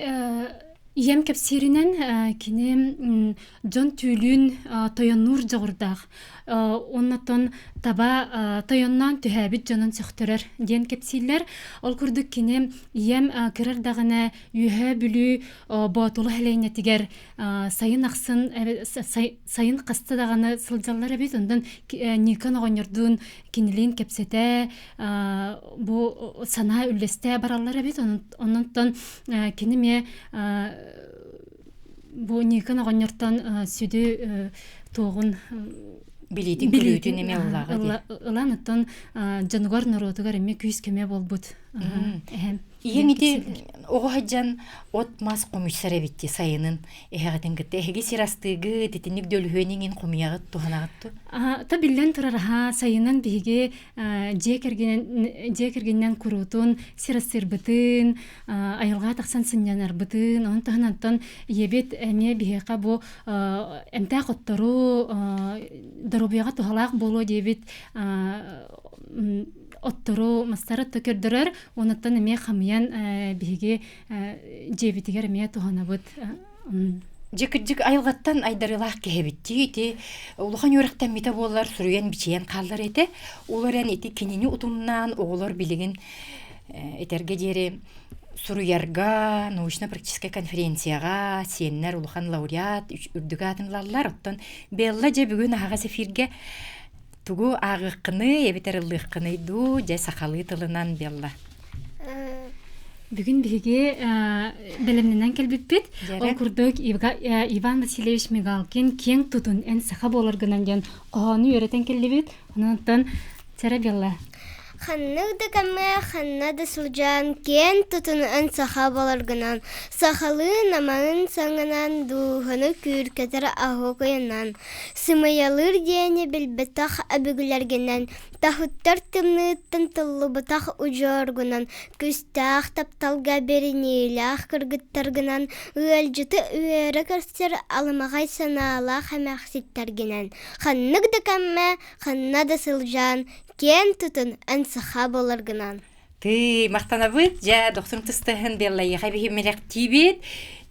Ийэм кэпсииринэн, кини дьон түүлүүн тойоннуур дьоҕурдаах. Оннотон таба тойонноон түһээбит дьонун сөхтөрөр диэн кэпсииллэр. Ол курдук кини ийэм кыра эрдэҕинэ Үөһээ Бүлүү Боотулу сэлиэнньэтигэр сайын ахсын сайын хаста даҕаны сылдьаллар эбит. Онтон Никон оҕонньордуун кинилиин кэпсэтэ бу санаа үллэстэ бараллар эбит. Оннуттан кини эмиэ бу Никон оҕонньортон сүдү туоҕун билиитин көрүүтүн эмиэ ыллаҕа дии. Ылан оттон дьонугар норуотугар эмиэ күүс-көмө буолбут эһэм. Ийэҥ ити оҕо сылдьан от-мас хомуйсар эбит дии сайынын эһэҕитин кытта. Эһиги сир астыыгыт, итинник дөлүһүөн иҥин хомуйаҕыт, туһанаҕыт дуо? Та биллэн турар аһа сайынын биһиги дьиэ кэргэнинэн дьиэ кэргэнинэн куруутун сир астыырбытын, айылҕаҕа тахсан сынньанарбытын, онон таһынан оттон ийэбит эмиэ биһиэхэ бу эмтээх оттору доруобуйаҕа туһалаах буолуо диэбит оттору, мастары отто көрдөрөр, онуттан эмиэ хамыйан биһиги дьиэбитигэр эмиэ туһанабыт. Дьэ кырдьык айылҕаттан айдарыылаах киһи эбит дии ити улахан үөрэхтэммитэ буоллар суруйан бичийэн хааллар этэ. Ол эрэн ити кинини утумнаан оҕолор билигин этэргэ диэри суруйарга научно-практическай конференцияҕа сиэннэр улахан лауреат үрдүк аатын ылаллар. Оттон Белла дьэ бүгүн аһаҕас эфиргэ Тугу ааҕыаххыный эбэтэр ыллыаххыный дуу, дьэ сахалыы тылынан Белла? Бүгүн биһиги бэлэмнэнэн кэлбиппит. Ол курдук Иван Васильевич Мигалкин «Киэҥ тутун эн саха буоларгынан» диэн хоһоону үөрэтэн кэллибит. Онон Чара Белла. Ханнык да кэмҥэ ханна да сылдьан киэн тутун эн саха буоларгынан, сахалыы наманын саҥанан дууһаны күүркэтэр аһыкыйынан, сымыйалыыр диэни билбэтэх өбүгэлэргинэн, таһыттар тымныыттан тыллыбатах удьуоргунан, күүстээх тапталга бэриниилээх кыргыттаргынан, ыалдьыты үөрэ көрсөр аламаҕай санаалаах эмээхситтэргинэн, ханнык да кэмҥэ ханна да сылдьан киэн тутун эн саха буоларгынан. Ты махтанабыт, дьэ дохсун тыстыһын Беллайыха биһимирэхтиибит.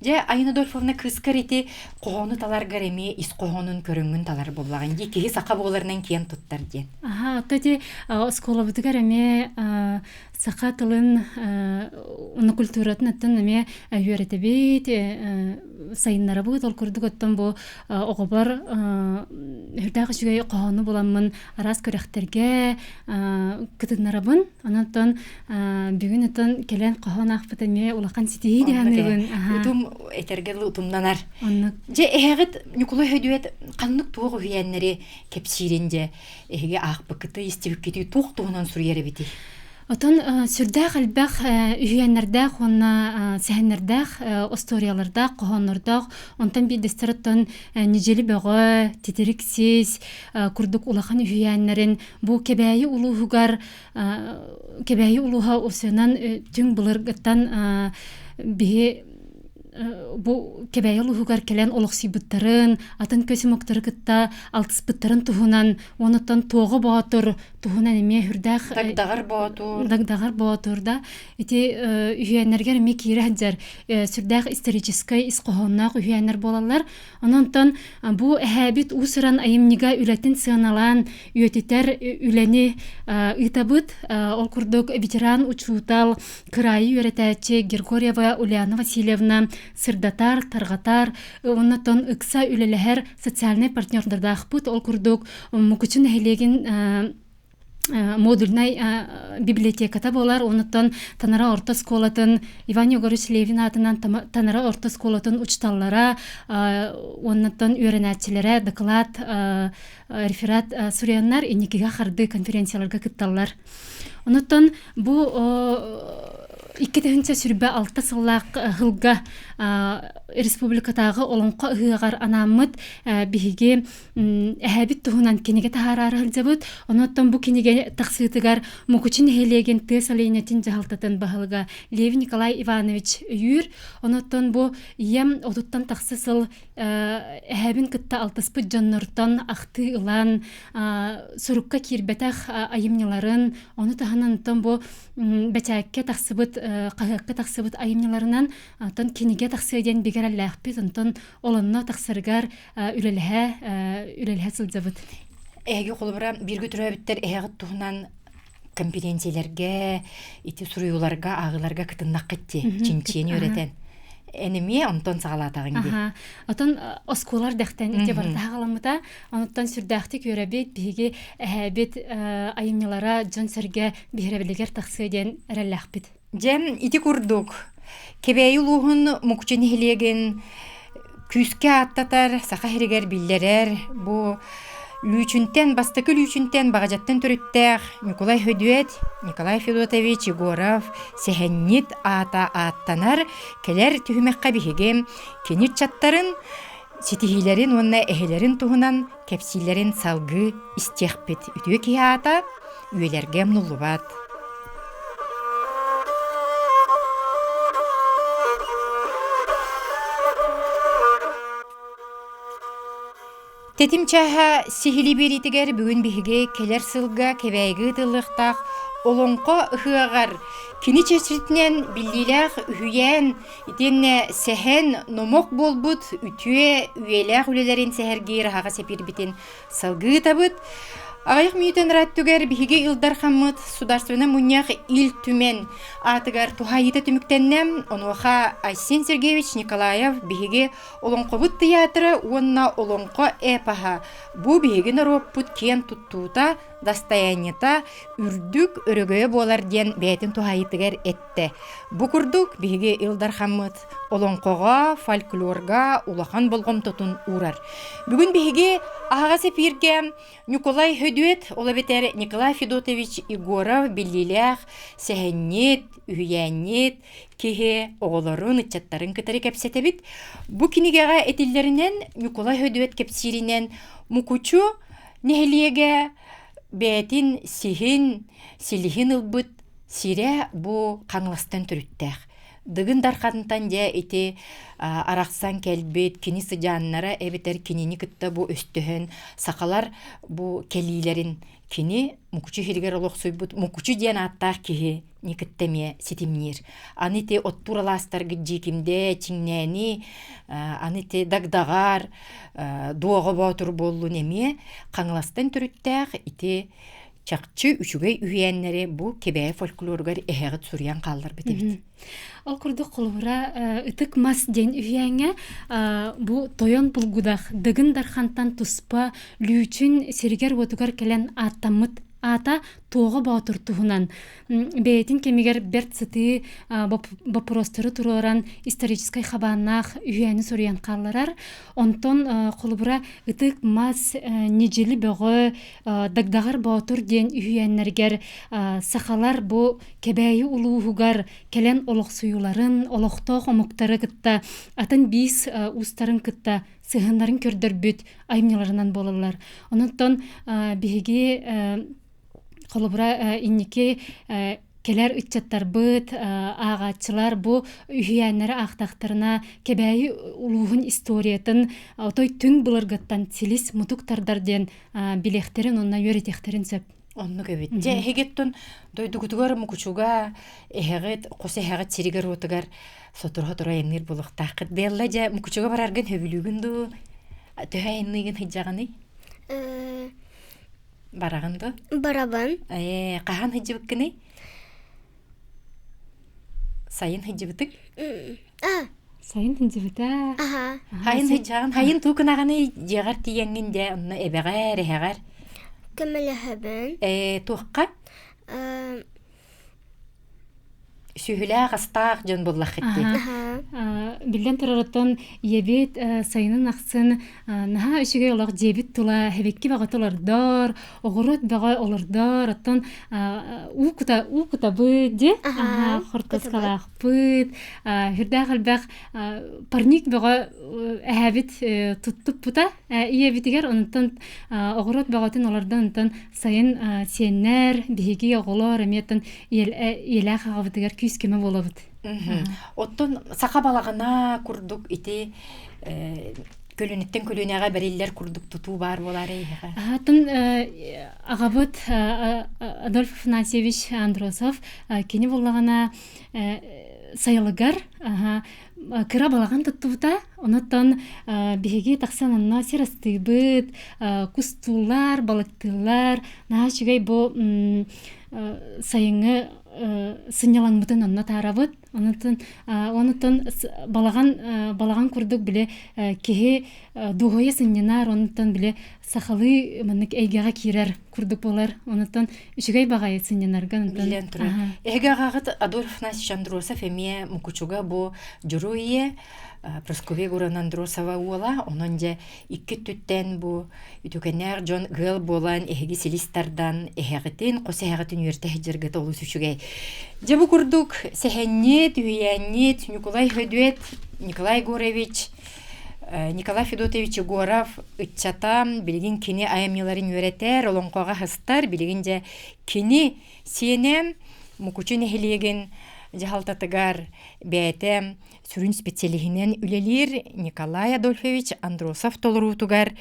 Дьэ Айна Адольфовна кыыскар ити хоһоону таларгар эмиэ ис хоһоонун көрүҥҥүн талар буоллаҕын дии киһи саха буоларынан киэн туттар диэн. Аха, отто ити оскуолабытыгар эмиэ саха тылын уонна культуратын оттон эмиэ үөрэтэбит, сайыннарабыт. Ол курдук оттон бу оҕобор үрдээх үчүгэй хоһоону буламмын араас күрэхтэргэ кытыннарабын. Онон бүгүн оттон кэлэн хоһоон аахпыт эмиэ улахан ситиһии диһаныыбын. Утум этэргэ дылы утумнанар. Дьэ эһэҕит Ньукулай Хөдүөт ханнык туох үһүйээннэри кэпсиирин дьэ эһиги аахпыккыты, истибиккити туох туһунан суруйар эбитий? Отон сүрдээх элбэх үһүйээннэрдээх уонна сэһэннэрдээх, остуоруйалардаах, хоһооннордоох, онтон биирдэстэр оттон Ньидьили Бөҕө, Титирик Сис курдук улахан үһүйээннэрин бу Кэбээйи улууһугар Кэбээйи улууһа усунан түҥ былыргыттан биһи бу Кэбээйи улууһугар кэлэн олохсуйбуттарын, атын көс омуктары кытта алтыспыттарын туһунан, онуттан Туоҕа Боотур туһунан эмиэ сүрдээх Дагдаҕар Боотур Дагдаҕар Боотур да ити үһүйээннэргэр эмиэ киирэ сылдьар сүрдээх историческай ис хоһоонноох үһүйээннэр буолаллар. Онон бу эһээбит уус-уран айымньыга үлэтин сыаналаан үйэтитэр үлэни ыытабыт. Ол курдук ветеран учуутал, кыраайы үөрэтээччи Григорьева Ульяна Васильевна сырдатар, тарҕатар, оннотон ыкса үлэлэһэр социальнай партнердардаахпыт. Ол курдук Мукучу нэһилиэгин модульнай библиотеката буолар. Онуттан Танара орто оскуолатын Иван Егорович Левин аатынан Танара орто оскуолатын учууталлара уоннаттан үөрэнээччилэрэ доклад реферат суруйаннар инникигэ харды конференцияларга кытталлар. Онуттан бу. 2026 сыллаах сылга республикатааҕы Олоҥхо ыһыаҕар анааммыт биһиги эһээбит туһунан кинигэ таһаараары сылдьабыт. Онон бу кинигэ тахсыытыгар Мукучу нэһилиэгин тыа сэлиэнньэтин дьаһалтатын баһылыга Лев Николай Иванович өйүүр. Онон бу ийэм отуттан тахса сыл эһээбин кытта алтыспыт дьоннортон ахтыы ылан сурукка киирбэтэх айымньыларын, ону таһынан онтон бу бэчээккэ тахсыбыт, хаһыакка тахсыбыт айымньыларынан онтон кинигэ тахсыа диэн бигэрэллээхпит, онтон ол онно тахсарыгар үлэлэһэ үлэлэһэ сылдьабыт. Эһиги холобура бииргэ төрөөбүттэр эһэҕит туһунан компетенциялэргэ, ити суруйууларга, ааҕыыларга кытыннаххыт дии, чинчийэн үөрэтэн. Эн эмиэ онтон саҕалаатаҕыҥ дии. Отон оскуолар дэхтэн ити барыта саҕаламмыта. Онуттан сүрдээхтик үөрэбит, биһиги эһээбит айымньылара дьон-сэргэ биһирэбилигэр тахсыа диэн эрэллээхпит. Дьэ, ити курдук, Кэбээйи улууһун Мукучу нэһилиэгин күүскэ ааттатар, саха сиригэр биллэрэр бу Лүүчүнтэн, бастакы Лүүчүнтэн Баҕадьаттан төрүттээх Ньукулай Хөдүөт, Николай Федотович Егоров сэһэнньит аата ааттанар. Кэлэр түһүмэххэ биһиги кини ыччаттарын ситиһиилэрин уонна эһэлэрин туһунан кэпсииллэрин салгыы истиэхпит. Үтүө киһи аата үйэлэргэ умнуллубат. Тэтим чааһа сиһилии биэриитигэр бүгүн биһиги кэлэр сылга Кэбээйигэ ыытыллыахтаах Олоҥхо ыһыаҕар кини чэрчитинэн биллиилээх үһүйээн итиэннэ сэһэн номох буолбут үтүө үйэлээх үлэлэрин сэһэргиир аһаҕас эпиирбитин салгыы ыытабыт. Аҕыйах мүнүүтэн ырааттыгар биһиги Ил Дархаммыт Судаарственнай мунньах Ил Түмэн аатыгар туһаайыыта түмүктэннэ. Онуоха Айсен Сергеевич Николаев биһиги Олоҥхобут тыйаатыра уонна олоҥхо эпоһа бу биһиги норуоппут киэн туттуута, дастайаанньата үрдүк өрөгөйө буолар диэн бэйэтин туһаайыытыгар эттэ. Бу курдук биһиги Ил Дархаммыт олоҥхоҕо, фольклорга улахан болҕомтотун уурар. Бүгүн биһиги аһаҕас эпииргэ Ньукулай Хөдүөт, ол эбэтэр Николай Федотович Егоров биллиилээх сэһэнньит, үһүйээнньит, киһи оҕолорун, ыччаттарын кытары кэпсэтэбит. Бу кинигэҕэ этиллэринэн Ньукулай Хөдүөт кэпсииринэн Мукучу нэһилиэгэ бэйэтин сиһин, силиһин ылбыт сирэ бу Хаҥаластан төрүттээх. Дыгын Дархантан дьэ ити арахсан кэлбит кини сыдьааннара эбэтэр кинини кытта бу өстөһөн сахалар бу кэлиилэрин кини Мукучу сиригэр олохсуйбут Мукучу диэн ааттаах киһи кытта эмиэ ситимниир. Аны ити оттуур алаастаргыт Дьиикимдэ, Чиҥнээни, аны ити Дагдаҕар, Дуоҕа Боотур буоллун эмиэ Хаҥаластан төрүттээх ити чахчы үчүгэй үһүйээннэри бу Кэбээйи фольклоругар эһэҕит суруйан хаалларбыт эбит. Ол курдук холобура ытык мас диэн үһүйээҥҥэ бу тойон булгудах Дыгын Дархантан туспа Лүүчүн сиригэр-уотугар кэлэн ааттаммыт аата Туоҕа Боотур туһунан бэйэтин кэмигэр бэрт сытыы боппуруостары туруоран историческай хабааннаах үһүйээни суруйан хаалларар. Онтон холобура ытык мас ньидьили бөҕө Дагдаҕар Боотур диэн үһүйээннэригэр сахалар бу Кэбээйи улууһугар кэлэн олохсуйууларын, олохтоох омуктары кытта атын биис уустарын кытта сыһыаннарын көрдөрбүт айымньыларынан буолаллар. Онон биһиги холобура инники кэлэр ыччаттарбыт, ааҕааччылар бу үһүйээннэри аахтахтарына Кэбээйи улууһун историятын отой түҥ былыргыттан силис мутук тардар диэн билиэхтэрин уонна үөрэтиэхтэрин сөп. Оннук эбит. Дьэ, эһигиттэн дойдугутугар Мукучуга эһэҕит, хос эһэҕит сиригэр-уотугар сотору-сотору айанныыр буолуохтааххыт. Белла, дьэ, Мукучуга бараргын сөбүлүүгүн дуу? Төһө айанныыгын сылдьаҕыный? Бараҕын дуу? Барабын. Ээ, хаһан сылдьыбыккыный? Сайын сылдьыбытыҥ? А. Сайын сылдьыбыта. Аха. Хайын сылдьаҕын? Хайын туу гынаҕыный? Дьиэҕэр тиийэҥҥин дьэ, онно эбэҕэр, эһэҕэр? Көмөлөһөбүн. Ээ, туохха? Сүһүлээх астаах дьон буллаххыт дии. Аха. Биллэн турарыттан ийэбит сайынын ахсын наһаа үчүгэй олох дьиэбит тула эбикки бөҕөтө олордор, оҕуруот бөҕө олордор, оттон уу кута уу кутабыт дьэ хортуоскалаахпыт, сүрдээх элбэх парник бөҕө эһээбит туттуппута ийэбитигэр онтон оҕуруот бөҕөтүн олордон онтон сайын сиэннэр биһиги оҕолор эмиэ оттон ийэлээх аҕабытыгар күүс-көмө буолабыт. Оттон саха балаҕана курдук ити көлүнүттэн көлүнэҕэ бэриллэр курдук тутуу баар буолаар эйиэхэ? Атын аҕабыт Адольф Афанасьевич Андросов кини буллаҕына сайылыгар кыра балаҕан туттубута. Онуттан биһиги тахсан онно сир астыыбыт, кустууллар, балыктыыллар. Наһаа үчүгэй бу сайыҥҥы сынньалаҥмытын онно таарабыт. Онуттан онуттан балаҕан балаҕан курдук били киһи дуоһуйа сынньанар, онуттан били сахалыы маннык эйгэҕэ киирэр курдук буолар. Онуттан үчүгэй баҕайы сынньанарга онтон Билэн турар. Эһиги аҕаҕыт Адольф Афанасьевич Андросов эмиэ Мукучуга бу Дьоруой ийэ Прасковья Егоровна Андросова уола. Онон дьэ икки өттүттэн бу үтүкэннээх дьон ыал буолан эһиги силис тардан эһэҕитин, хос эһэҕитин үөртэ сылдьаргыт олус үчүгэй. Дьэ бу курдук сэһэнньит, үһүйээнньит Ньукулай Хөдүөт Николай Егорович Николай Федотович Егоров ыччата билигин кини айымньыларын үөрэтэр, олоҥхоҕо сыстар, билигин дьэ кини сиэнэ Мукучу нэһилиэгин дьаһалтатыгар бэйэтэ сүрүн специалиһинэн үлэлиир Николай Адольфович Андросов толоруутугар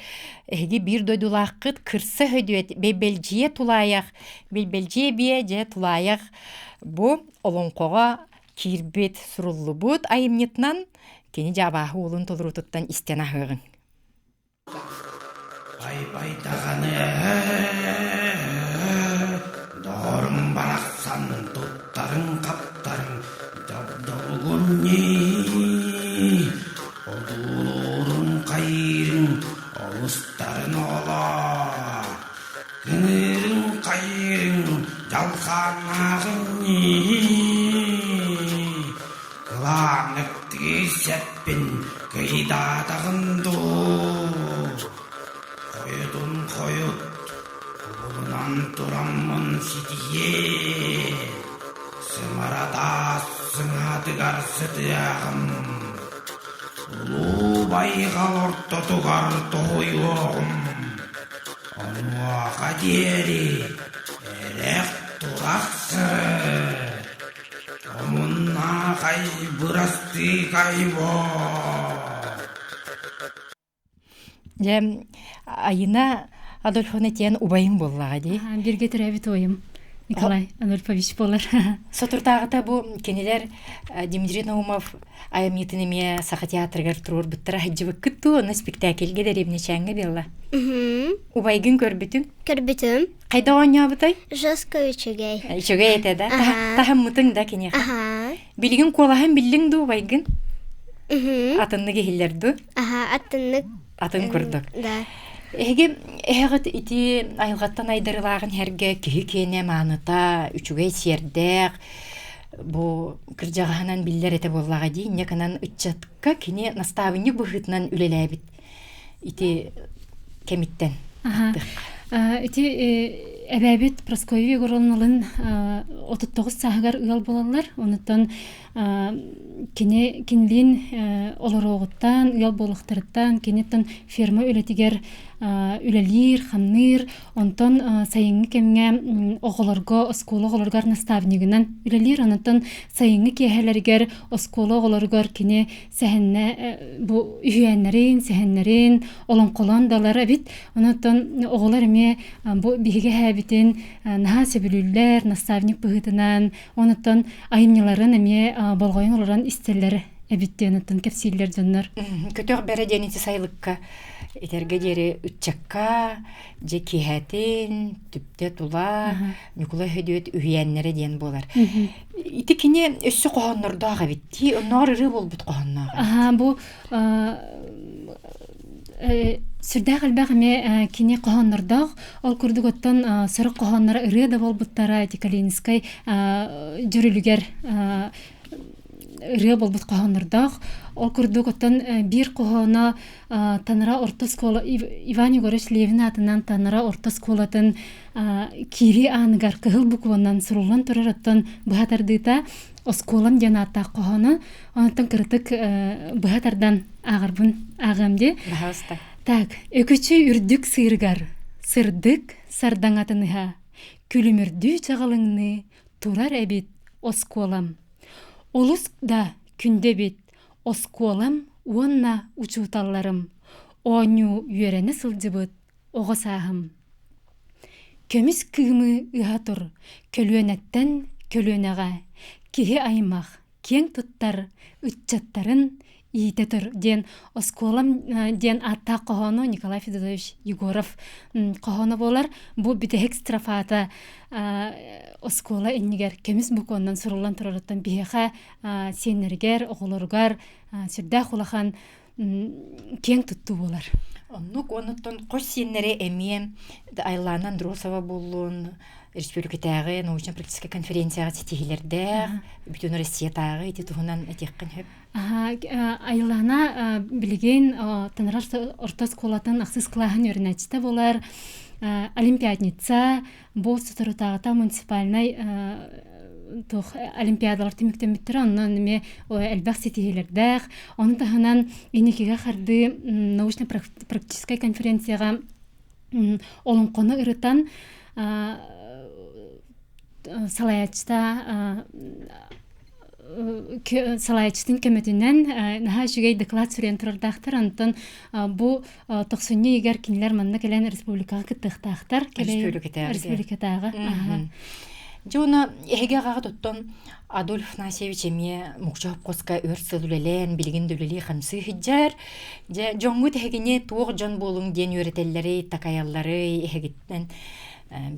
эһиги биир дойдулааххыт кырса хөдүөт Бэйбэлдьийэ тулаайах Бэйбэлдьийэ биэ дьэ тулаайах бу олоҥхоҕо киирбит суруллубут айымньытынан кини дьаабааһы уолун толоруутуттан истэн аһыаҕыҥ. Ай-бай даҕаны доҕорум барахсан туттарыҥ-хаптарыҥ дьолгун ньии одуулуурун хайыырыҥ олустарын оҕолоор кыҥыырыҥ хайыырыҥ дьалхааннааҕын ньии Кылаанык тиийсэппин кыйдаатаҕын дуу Хойутун хойут кубулунан тураммын ситиһиэ Сымара таас сыҥаатыгар сытыаҕым Улуу байҕал ортотугар тоһуйуоҕум Онуоха диэри эрэх-турах сырыт Омуннаахай бырастыыкай Дьэ, Айына Адольфовна тиэн убайыҥ буоллаҕа дии. Бииргэ төрөөбүт убайым Николай Адольфович буолар. Соторутааҕыта бу кинилэр Дмитрий Наумов айымньытын эмиэ Саха театрыгар туруорбуттара сылдьыбыккыт дуу, онно спектакльгэ дэриэбинэчээҥҥэ буолла. Убайгын көрбүтүҥ? Көрбүтүм. Хайдах оонньообутай? Жестко үчүгэй. Үчүгэй этэ да? Таһыммытыҥ да киниэхэ? Аха. Билигин куолаһын биллиҥ дуу убайгын? Мгм. Атыннык иһиллэр дуу? Аха, аттыннык. Атын курдук. Да. Эһиги эһэҕит ити айылҕаттан айдарылааҕын иһэргэ киһи киэнэ мааныта, үчүгэй сиэрдээх, бу кырдьаҕаһынан биллэр этэ буоллаҕа дии, инньэ гынан ыччатка кини настаабынньык быһыытынан үлэлээбит ити кэмиттэн Ити эбээбит Прасковья Егоровналыын 39 сааһыгар ыал буолаллар. Онуттан кини кинилиин олоруоҕуттан, ыал буолуохтарыттан, киниттэн ферма үлэтигэр үлэлиир, хамныыр. Онтон сайыҥҥы кэмҥэ оҕолорго, оскуола оҕолоругар наставнигынан үлэлиир. Онтон сайыҥҥы киэһэлэригэр оскуола оҕолоругар кини сэһэннэ бу үһүйээннэрин, сэһэннэрин олоҥхолоон да ылар эбит. Онон оҕолор эмиэ бу биһиги эһээбитин наһаа сөбүлүүллэр, наставник быһыытынан, онуттан айымньыларын эмиэ болҕойон олорон истэллэр эбит диэн оттон кэпсииллэр дьоннор. Көтөх бэрэ диэн ити сайылыкка этэргэ диэри ыччакка дьэ киэһэтин түптэ тула Ньукулай Хөдүөт үһүйээннэрэ диэн буолар. Ити кини өссө хоһооннордоох эбит дии, оннооҕор ырыа буолбут хоһоонноох эбит. Аһаа, бу сүрдээх элбэх эмиэ кини хоһооннордоох. Ол курдук оттон сорох хоһоонноро ырыа да буолбуттара ити Калининскай дьүрүлүгэр. ырыа буолбут хоһооннордоох. Ол курдук оттон биир хоһооно Танара орто оскуола Иван Егорович Левин аатынан Танара орто оскуолатын киирии ааныгар кыһыл букванан суруллан турар оттон быһа тардыыта оскуолам диэн ааттаах хоһооно. Онтон кырытык быһа тардан ааҕарбын ааҕыам дии. Пожалуйста. Так, өкүчү үрдүк сыырыгар сырдык сардаҥатыныһа күлүмүрдүү чаҕылыҥныы турар эбит оскуолам. Олус да күндү эбит оскуолам уонна учууталларым оонньуу үөрэнэ сылдьыбыт оҕо сааһым. Көмүс кыымы ыһа тур, көлүөнэттэн көлүөнэҕэ киһи аймах киэҥ туттар ыччаттарын иитэ тур диэн оскуолам диэн ааттаах хоһоону Николай Федотович Егоров хоһооно буолар. Бу бүтэһик строфата оскуола иннигэр көмүс букваннан суруллан турарыттан биһиэхэ сиэннэригэр, оҕолоругар сүрдээх улахан киэҥ туттуу буолар. Оннук онуттан хос сиэннэри эмиэ Айлана Андросова буоллун республикатааҕы научно-практическай конференцияҕа ситиһиилэрдээх, бүтүн Россиятааҕы ити туһунан этиэххин сөп. Айлана билигин Танара орто оскуолатын ахсыс кылааһын үөрэнээччитэ буолар. Олимпиадница, бу соторутааҕыта муниципальнай туох олимпиадалар түмүктэммиттэрэ онно эмиэ элбэх ситиһиилэрдээх ону таһынан инникигэ хардыы научно-практическай конференцияҕа олоҥхону ырытан салайааччыта салайааччытын көмөтүнэн наһаа үчүгэй доклад суруйан турардаахтар. Онтон бу тохсунньу ыйыгар кинилэр манна кэлэн республикаҕа кыттыахтаахтар. Республикатааҕы. Дьэ уонна эһиги аҕаҕыт оттон Адольф Афанасьевич эмиэ Мукча хопкуоска өр сыл үлэлээн, билигин да үлэлии-хамсыы сылдьар. Дьэ, дьоҥҥут эһигини туох дьон буолуҥ диэн үөрэтэллэрий, такайалларый эһигиттэн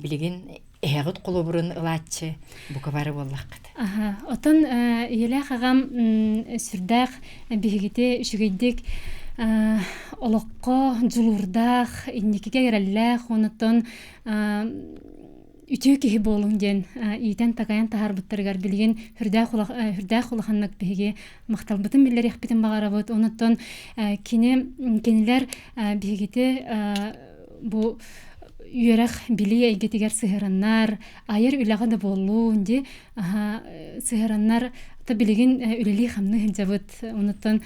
билигин эһэҕит холобурун ылааччы бука бары буоллаххыт. Аха, отон ийэлээх аҕам сүрдээх биһигити үчүгэйдик олоххо дьулуурдаах, инникигэ эрэллээх, онуттан үтүө киһи буолуҥ диэн иитэн-такайан таһаарбыттарыгар билигин үрдээх үрдээх улаханнык биһиги махталбытын биллэриэхпитин баҕарабыт. Онуттан кини кинилэр биһигити бу үөрэх билии эйгэтигэр сыһыараннар, айар үлэҕэ да буоллун дии сыһыараннар то билигин үлэлии-хамныы сылдьабыт. Онуттан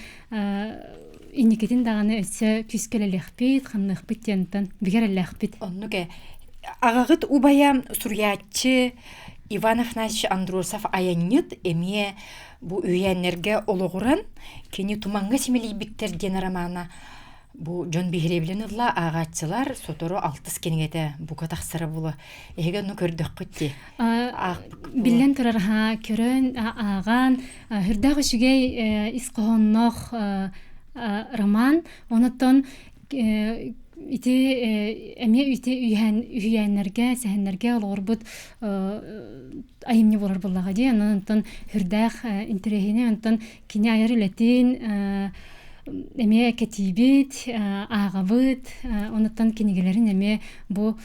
инникитин даҕаны өссө күүскэ үлэлиэхпит, хамныахпыт диэнтэн бигэр эрэллээхпит. Оннук ээ. Аҕаҕыт убайа суруйааччы Иван Афанасьевич Андросов айанньыт эмиэ бу үһүйээннэргэ олоҕуран кини «Тумаҥҥа симэлийбиттэр» диэн романа Бу дьон биһирэбилин ылла ааҕааччылар сотору алтыс кинигэтэ бука тахсара буолуо. Эһиги онну көрдөххүт дии. Биллэн турар аһаа көрөн ааҕан үрдээх үчүгэй ис хоһоонноох роман. Онуттан ити эмиэ ити үһүйээннэргэ, сэһэннэргэ олоҕурбут айымньы буолар буоллаҕа дии. Онон онтон үрдээх интэриэһинэй, онтон кини айар үлэтин эмиэ кэтиибит, ааҕабыт, онуттан кинигэлэрин эмиэ бу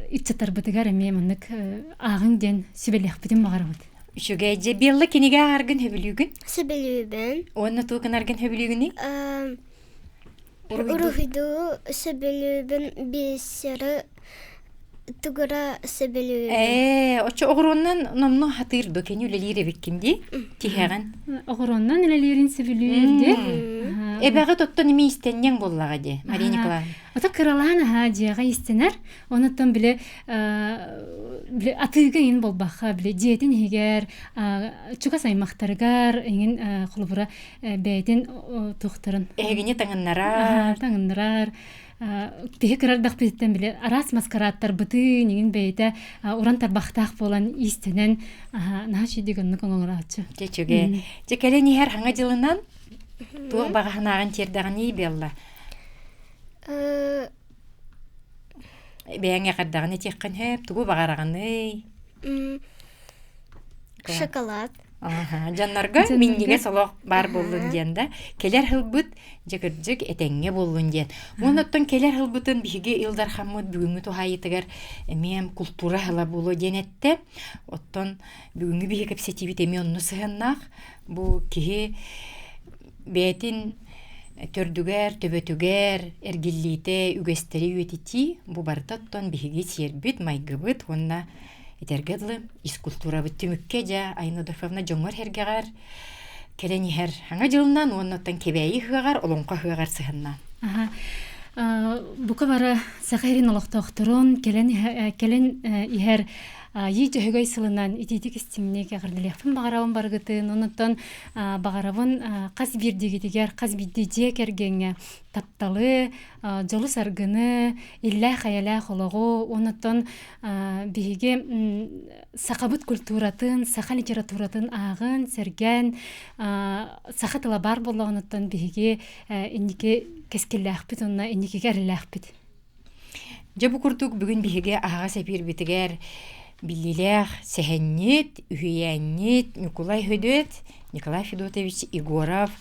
ыччаттарбытыгар эмиэ маннык ааҕыҥ диэн сүбэлиэхпитин баҕарабыт. Үчүгэй дьэ Белла кинигэ ааҕаргын сөбүлүүгүн? Сөбүлүүбүн. Уонна туох гынаргын сөбүлүүгүнүй? Уруһуйдуу сөбүлүүбүн биэсэри тугура сөбүлүүбүн. Ээ, оччо оҕуруоннан номнуо хатыыр дуо кини үлэлиир эбиккин дии тиһэҕин. Оҕуруоннан үлэлиирин сөбүлүүр дии. Эбэҕит оттон эмиэ истэнньэҥ буоллаҕа дии, Мария Николаевна. Ото кыралаан аһаа дьиэҕэ истэнэр. Онуттан били били атыыга иҥин буолбахха били дьиэтин иһигэр чугас аймахтарыгар иҥин холобура бэйэтин туохтарын эһигини таҥыннарар таҥыннарар киһи кырардахпытыттан били араас маскарааттарбытын иҥин бэйэтэ уран тарбахтаах буолан иистэнэн наһаа үчүгэй оннук оҥорооччу дьэ үчүгэй дьэ кэлэн иһэр хаҥа дьылынан туох баҕа санааҕын тиэрдэҕиний Белла бэйэҥ эҕэрдэҕин этиэххин сөп тугу баҕараҕыный шоколад. Дьоннорго минньигэс олох баар буоллун диэн да кэлэр сылбыт дьэ кырдьык этэҥҥэ буоллун диэн. Уонна оттон кэлэр сылбытын биһиги Ил Дархаммыт бүгүҥҥү туһаайыытыгар эмиэ култуура сыла буолуо диэн эттэ. Оттон бүгүҥҥү биһиги кэпсэтиибит эмиэ онно сыһыаннаах. Бу киһи бэйэтин төрдүгэр, төбөтүгэр эргиллиитэ, үгэстэри үйэтитии бу барыта оттон биһиги сиэрбит, майгыбыт уонна этэргэ дылы ис култуурабыт түмүккэ дьэ Айна Удофовна дьоҥҥор-сэргэҕэр кэлэн иһэр Саҥа дьылынан уонна оттон Кэбээйи ыһыаҕар, Олоҥхо ыһыаҕар сыһынна. Аха. Бука бары Саха сирин олохтоохторун кэлэн кэлэн иһэр Айыы Дьөһөгөй сылынан итиитик истиҥник эҕэрдэлиэхпин баҕарабын барыгытын. Онуттан баҕарабын хас биирдиигитигэр, хас биирдии дьиэ кэргэҥҥэ тапталы, дьолу-саргыны, иллээх-эйэлээх олоҕу, онуттан биһиги сахабыт культуратын, саха литературатын ааҕын, сэргээн, саха тыла баар буоллаҕыттан биһиги инники кэскиллээхпит уонна инникигэ эрэллээхпит. Дьэ бу курдук бүгүн биһиги аһаҕас эпиирбитигэр биллиилээх сэһэнньит, үһүйээнньит Ньукулай Хөдүөт, Николай Федотович Егоров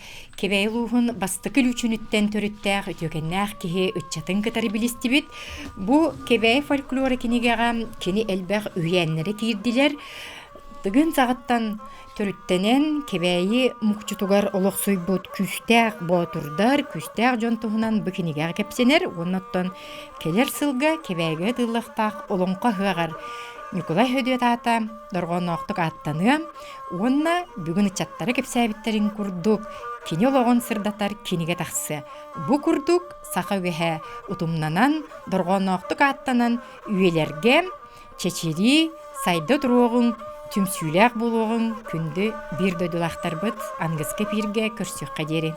Кэбээйи улууһун бастакы Лүүчүнүттэн төрүттээх үтүөкэннээх киһи ыччатын кытары билистибит. Бу Кэбээйи фольклора кинигэҕэ кини элбэх үһүйээннэрэ киирдилэр. Тыгын саҕаттан төрүттэнэн Кэбээйи Мукчутугар олохсуйбут күүстээх боотурдар, күүстээх дьон туһунан бу кинигэҕэ кэпсэнэр уонна оттон кэлэр сылга Кэбээйигэ тыыллахтаах олоҥхо ыһыаҕар Ньукулай Хөдүөт аата дорҕоонноохтук ааттаныа уонна бүгүн ыччаттара кэпсээбиттэрин курдук кини олоҕун сырдатар кинигэ тахсыа. Бу курдук саха үгэһэ утумнанан, дорҕоонноохтук ааттанан үйэлэргэ чэчирии, сайда туруоҕуҥ, түмсүүлээх буолуоҕуҥ күндү биир дойдулаахтарбыт аныгыскы эпииргэ көрсүөххэ диэри.